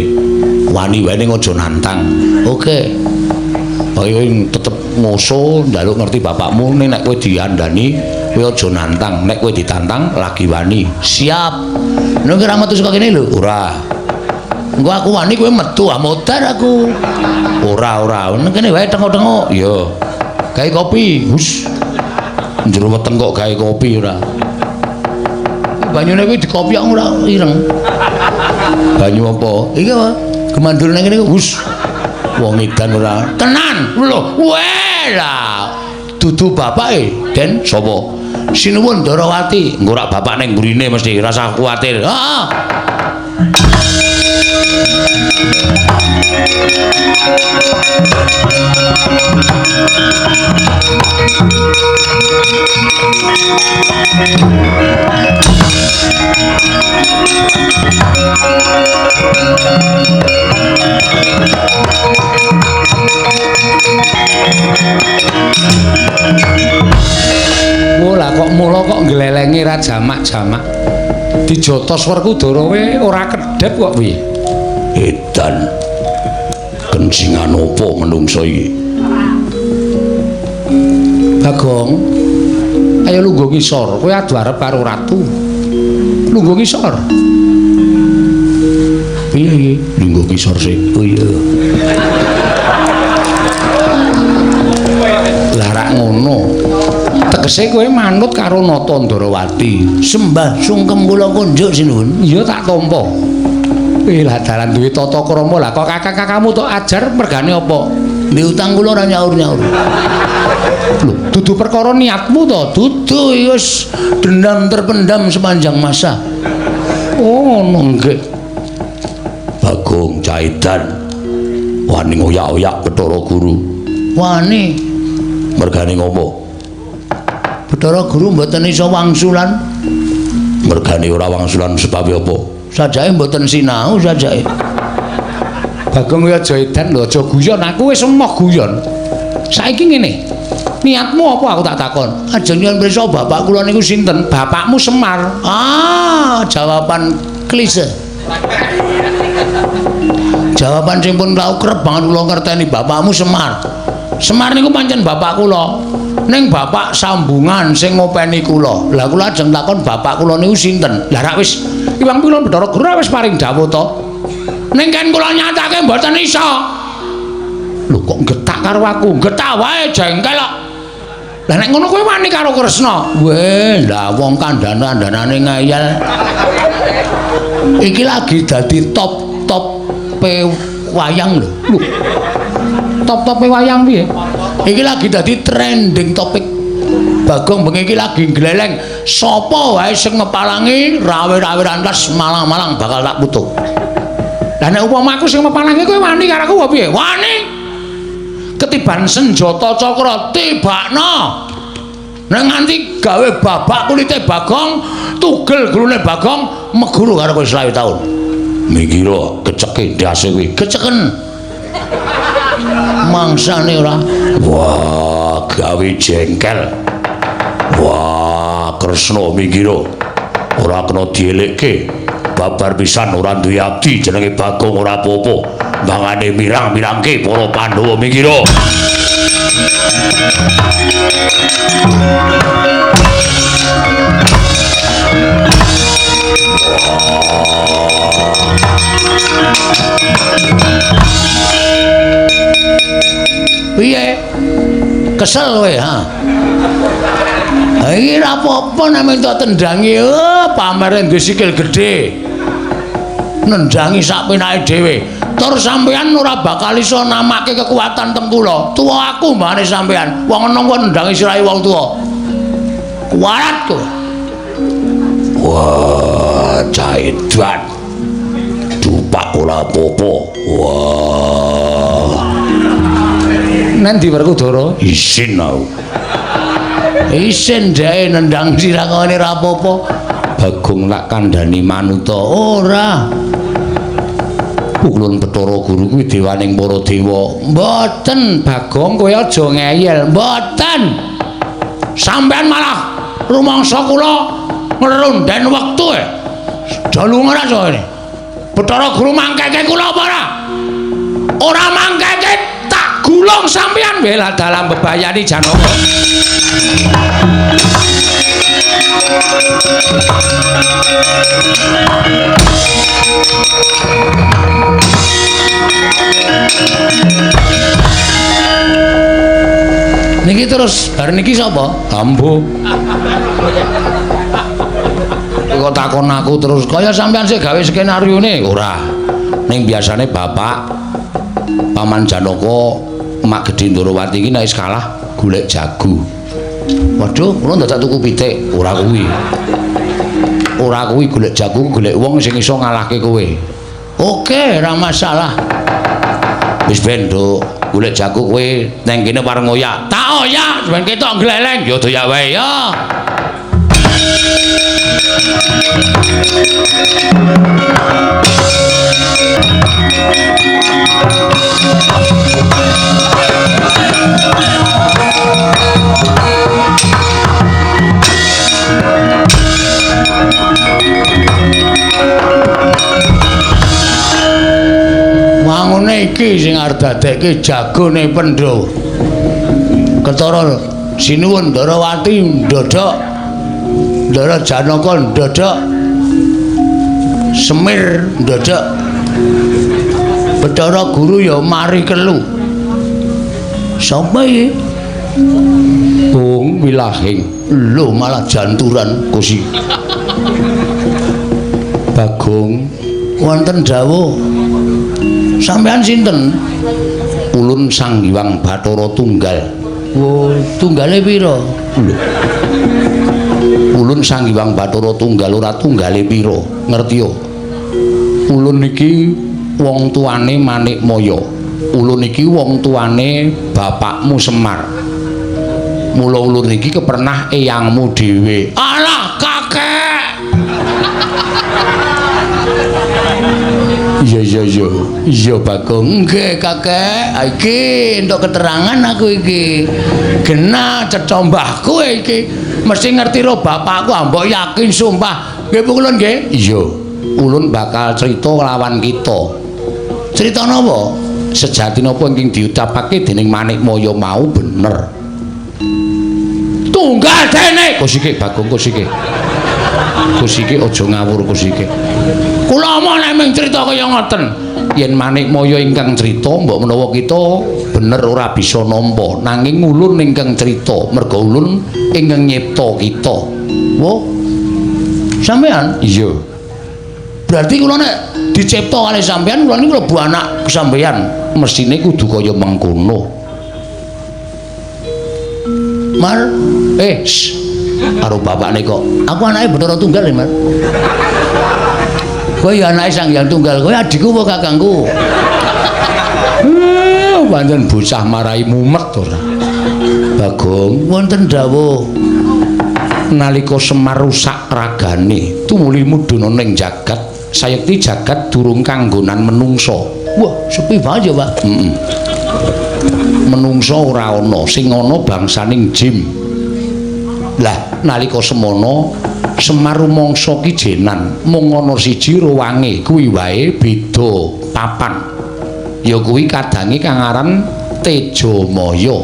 Wani wae ning aja nantang. Oke. Ayo tetep ngoso njaluk ngerti bapakmu ning nek kowe diandani kowe aja nantang, nek kowe ditantang lagi wani. Siap. Nek ora metu saka kene lho. Ora. Engko aku wani kowe metu ah modar aku. Ora ora. Ning kene wae tengok-tengok. Iya. Gawe kopi. Hus. Njero weteng kok gawe kopi ora. Banyune kuwi dikopi kok ora ireng. Banyu apa? Iki apa? Gemandul nang kene hus. Wong edan ora. Tenan. Lho, weh lah. Dudu bapake, Den, sapa? Sinuwun Ndarawati. Engko rak bapak ning mburine mesti rasah kuwatir. Heeh. Lah kok mula kok nglelenge ra jamak-jamak. Dijotos Werkudara we ora kedhep kok piye? Edan. Kencingan opo menungso iki? Bagong, ayo lungguh ngisor, kowe adu arep karo ratu. Lungguh ngisor. Piye iki? Lungguh ngisor sik. Oh iya. Lah rak ngono. Tegese kowe manut karo Nata Ndarawati. Sembah sungkem kula kunjuk sinuwun. Iya tak tampa. Lah dalan duwe tata krama lah kok kakak-kakakmu tok ajar mergane apa? Ndek utang kula ora nyaur-nyaur. Lho, dudu perkara niatmu to? Dudu wis dendam terpendam sepanjang masa. Oh, ngono nggih. Bagong Caidan wani ngoyak-oyak Bathara Guru. Wani. Mergane ngopo? Bathara Guru mboten iso wangsulan. Mergane ora wangsulan sebab apa? Sajake mboten sinau sajake. Bagong kowe aja edan lho, aja guyon. Aku wis emoh guyon. Saiki ngene. Niatmu apa aku tak takon? Ajeng nyuwun pirsa bapak kula niku sinten? Bapakmu Semar. Ah, jawaban klise. Jawaban sing pun tau kerep banget kula ngerteni bapakmu Semar. Semar niku pancen bapak kula. Ning bapak sambungan sing ngopeni kula. Lah kula ajeng takon bapak kula niku sinten? Lah rak wis Iwang Pilon Bathara Guru wis paring dawuh to. Ning kan kula nyatake mboten iso. Lho kok getak karo aku? Getak wae jengkel kok. Lah nek ngono kowe wani karo Kresna? Weh, lah wong kandhan-kandhanane ngeyel. Iki lagi dadi top-top wayang lho. Lho. Top-tope wayang piye? Iki lagi dadi trending topik. Bagong bengi iki lagi gleleng. Sapa wae sing ngepalangi rawe-rawe rantas malang-malang bakal tak putuk. Lah nek upama aku sing ngepalangi kowe wani karo aku apa piye? Wani. Ketiban senjata cakra tibakno. Nek nganti gawe babak kulite Bagong, tugel gulune Bagong, meguru karo kowe 20 taun. Minggiro keceke ndase kuwi. Keceken. Mangsane ora. Wah, gawe jengkel. Wah, Kresna minggiro. Ora kena dielekke. Babar pisan ora duwe abdi jenenge Bagong ora apa-apa. Mangane mirang-mirangke para Pandhawa minggiro. Piye? Kesel kowe, ha? Iki ora apa-apa nek minta tendangi, oh, pamere duwe sikil gedhe. Nendangi sak penake dhewe. Tur sampeyan ora bakal iso namake kekuatan teng kula. Tuwa aku mbane sampeyan. Wong enom kok nendangi sirahe wong tuwa. Kuwarat kowe. Wah, caedan. Dupak ora apa-apa. Wah. Nanti Werkudara isin aku. Isin jae nendang sirah ngene ora apa-apa. Bagong lak kandhani manuta ora. Pukulun Bathara Guru kuwi dewaning para dewa. Mboten Bagong, kowe aja ngeyel. Mboten. Sampeyan malah rumangsa kula ngrunden wektu e. Dalu ora ini. Bathara Guru mangkeke kula apa ora? Ora mangkeke tak gulung sampeyan wela dalam bebayani Janaka. Niki terus bar niki sapa? Ambo. Kok takon aku terus kaya sampean sing gawe skenaryone? Ora. Ning biasane bapak Paman Janaka Mak Gedhe Ndorowati iki nek wis kalah golek jago. Waduh, kula dadak tuku pitik. Ora kuwi. Ora kuwi golek jago, golek wong sing iso ngalahke kowe. Oke, ora masalah. Wis ben, Nduk, golek jago kowe nang kene pareng oyak. Tak oyak, ben ketok gleleng. Ya doyak wae ya. Wangune iki sing arep dadekke jagone Pandhawa. Ketara sinuwun Ndarawati ndodhok, Ndara Janaka ndodhok, Semir ndodhok, Bathara Guru ya mari kelu. Sapa iki? Bung Wilahing. Lho malah janturan Gusti. Bagong wonten dawuh. Sampeyan sinten? Ulun Sang Hyang Bathara Tunggal. Wo, tunggale pira? Lho. Ulun Sang Hyang Bathara Tunggal ora tunggale pira? Ngerti yo. Ulun iki wong tuane Manikmaya. Ulun iki wong tuane bapakmu Semar. Mula ulun iki kepernah eyangmu dhewe. Alah, kakek. Iya iya iya. Iya Bagong. Nggih, kakek. Iki entuk keterangan aku iki. Genah cetha mbahku iki. Mesti ngerti ro bapakku, mbok yakin sumpah. Nggih ulun nggih? Iya. Ulun bakal crita lawan kita. Crita napa? Sejati napa ingkang diucapake dening Manikmaya mau bener. Tunggal dene. Kosike Bagong kosike. Kosike aja ngawur kosike. Kula omong nek mung crita kaya ngoten. Yen Manikmaya ingkang crita mbok menawa kita bener ora bisa nampa, nanging ulun ingkang crita merga ulun ingkang nyipta kita. Wo. Sampeyan? Iya. Berarti kula nek dicipta kalih sampeyan, kula niku mlebu anak sampeyan, mesthine kudu kaya mengkono. Mar, karo bapakne kok. Aku anake Bathara Tunggal ya, Mar. Kowe ya anake Sang Hyang Tunggal, kowe adikku apa kakangku? Pancen bocah marai mumet ora. Bagong, wonten dawuh. Nalika Semar rusak ragane, tumuli mudhun ning jagat Sayekti jagat durung kanggonan menungsa. Wah, sepi banget ya, Pak. Heeh. Menungsa ora ana, sing ana bangsaning jim. Lah, nalika semono Semar rumangsa ki jenan, mung ana siji ruwange, kuwi wae beda papan. Ya kuwi kadange kang aran Tejamaya.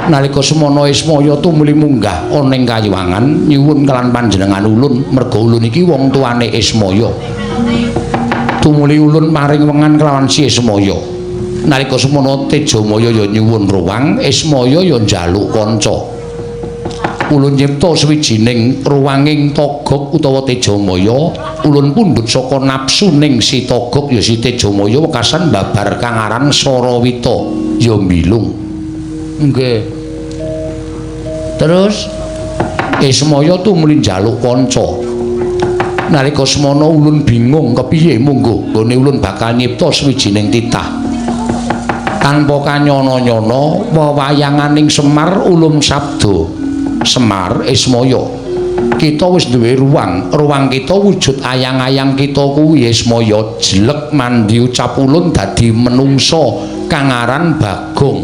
Nalika semono Ismaya tumuli munggah ana ing kayuwangan nyuwun kelan panjenengan ulun, merga ulun iki wong tuane Ismaya. Tumuli ulun paring wengan kelawan si Ismaya. Nalika semono Tejamaya ya nyuwun ruwang, Ismaya ya njaluk kanca. Ulun nyipta sawijining ruwanging Togog utawa Tejamaya, ulun pundhut saka nafsuning si Togog ya si Tejamaya wekasan babar kang aran Sarawita ya mbilung. Nggih. Terus Ismaya tumuli njaluk kanca. Nalika semono ulun bingung kepiye mungguh nggone ulun bakal nyipta sawijining titah. Tanpa kanyono-nyono wewayanganing Semar ulum sabda. Semar Ismaya, kita wis duwe ruang, ruang kita wujud ayang-ayang kita kuwi Ismaya jelek mandi ucap ulun dadi menungsa kang aran Bagong.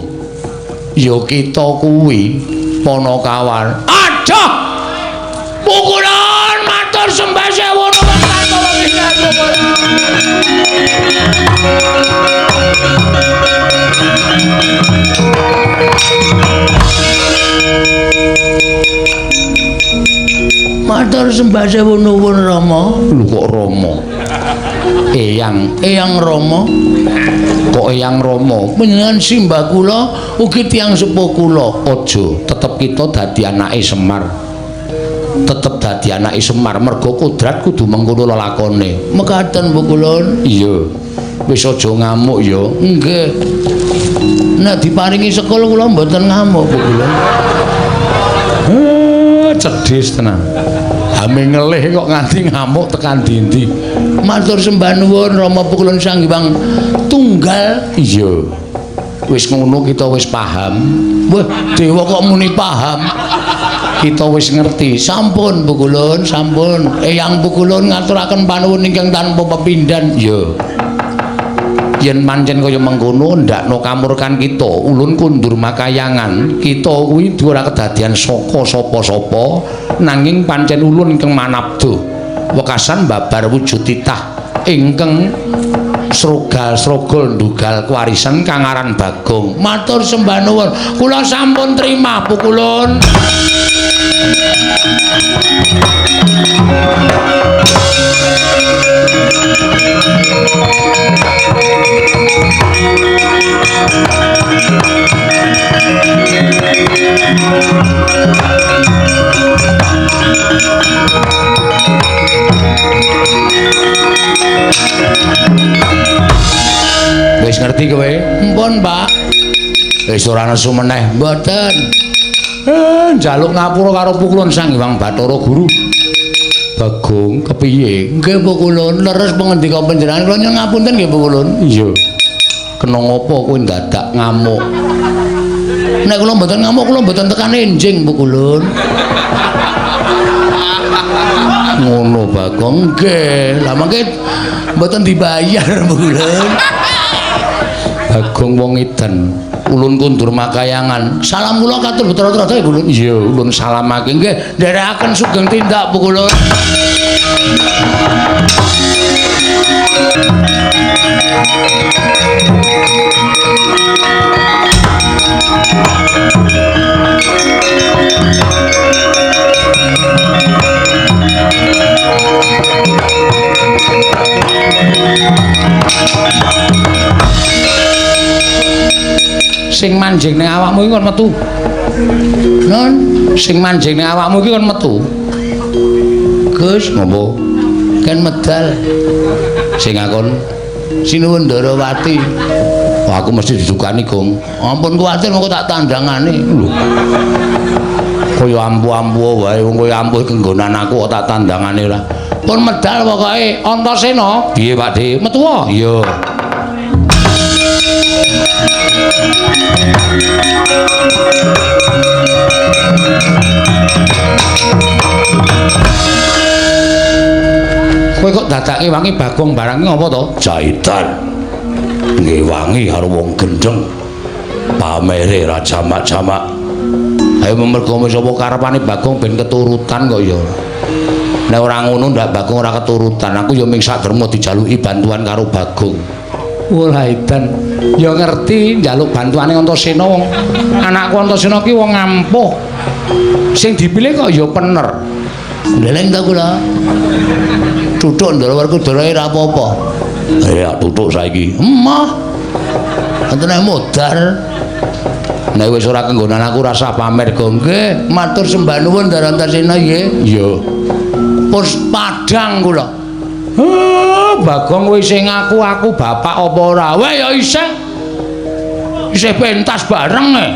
Ya kita kuwi Panakawan. Aduh! Pukulan matur sembah sewu nuwun tanpa pamitan pukulan. Matur sembah sewu nuwun Rama. Lho kok Rama? Eyang, Eyang Rama. Kok Eyang Rama? Panjenengan simbah kula ugi tiyang sepuh kula. Aja, tetep kita dadi anake Semar. Tetep dadi anake Semar merga kodrat kudu mengkono lelakone. Mekaten Bu Kulun. Iya. Wis aja ngamuk ya. Nggih. Nek diparingi sekul kula mboten ngamuk Bu Kulun. Cedhis tenan. Ame ngelih kok nganti ngamuk tekan dindi. Matur sembah nuwun Rama Pukulun Sang Hyang Tunggal. Iya. Wis ngono kita wis paham. Wah, dewa kok muni paham. Kita wis ngerti. Sampun Pukulun, sampun. Eyang Pukulun ngaturaken panuwun ingkang tanpa pepindhan. Iya. Yen pancen kaya mengkono ndakno kamurkan kita, ulun kundur makayangan, kita kuwi ora kedadian saka sapa-sapa, nanging pancen ulun ingkang manabda. Wekasan babar wujud titah ingkang srogal-srogol ndugal kewarisan kang aran Bagong. Matur sembah nuwun. Kula sampun trima Pukulun. Wis ngerti kowe? Mpun, Pak. Wis ora nesu meneh. Mboten. Njaluk ngapura karo Pukulun Sang Hyang Bathara Guru. Bagong kepiye? Nggih Pukulun, leres pangandika panjenengan kula nyuwun ngapunten nggih Pukulun. Iya. Kena ngopo kowe ndadak ngamuk? Nek kula mboten ngamuk kula mboten tekan enjing Pukulun. Ngono Bagong. Nggih, lah mangke mboten dibayar Pukulun. Bagong wong edan. Ulun kundur makayangan. Salam kula katur Bathara Trada Pukulun. Iya, ulun salamake. Nggih, nderekaken sugeng tindak Pukulun. Sing manjing ning awakmu iki kon metu. Non, sing manjing ning awakmu iki kon metu. Gus, ngopo? Ken medal. Sing akon Sinuwun Ndarawati. Wah, aku mesti didukani, Gong. Ampun kuwatir mengko tak tandangane. Lho. Kaya ampuh-ampuh wae wong kaya ampuh kenggonan aku kok tak tandangane ora. Pun medal pokoke Antasena. Piye, Pak De? Metu wae. Iya. Kowe kok dadake wangi Bagong barang iki ngapa to? Jaitan. Ngewangi karo wong gendeng. Pamere ra jamak-jamak. Ayo mergo sapa karepane Bagong ben keturutan kok ya. Nek ora ngono ndak Bagong ora keturutan. Aku ya ming sak derma dijaluki bantuan karo Bagong. Wah, edan. Ya ngerti njaluk bantuane Antasena wong anakku Antasena ki wong ampuh. Sing dipilih kok ya pener. Ndeleng ta kula. Tutuk Ndara Werkudara ora apa-apa. Ya tutuk saiki. Emoh. Enten modar. Nek wis ora kenggonan aku rasah pamer, Gong. Nggih, matur sembah nuwun Ndara Antasena nggih. Iya. Pus padhang kula. Bagong wis sing ngaku aku bapak apa ora? Weh ya isih. Isih pentas bareng e.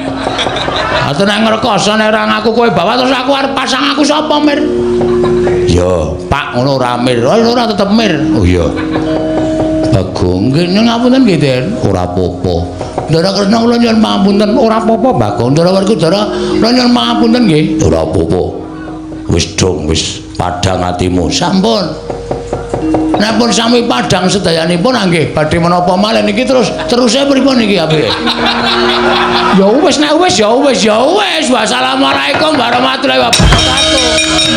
Ate nek ngrekoso nek ora ngaku kowe bapak terus aku arep pasang aku sapa, Mir? Ya, Pak ngono ora Mir. Oh, ora tetep Mir. Oh iya. Bagong Nggih ngapunten nggih, Den. Ora apa-apa. Ndara Kresna kula nyuwun pangapunten. Ora apa-apa, Bagong. Ndara Werkudara kula nyuwun pangapunten nggih. Ora apa-apa. Wis dong, wis padhang atimu. Sampun. Nek pun sami padhang sedayanipun nggih badhe menapa malih niki terus teruse pripun niki apike? Ya wis nek wis ya wis ya wis. Wassalamualaikum warahmatullahi wabarakatuh.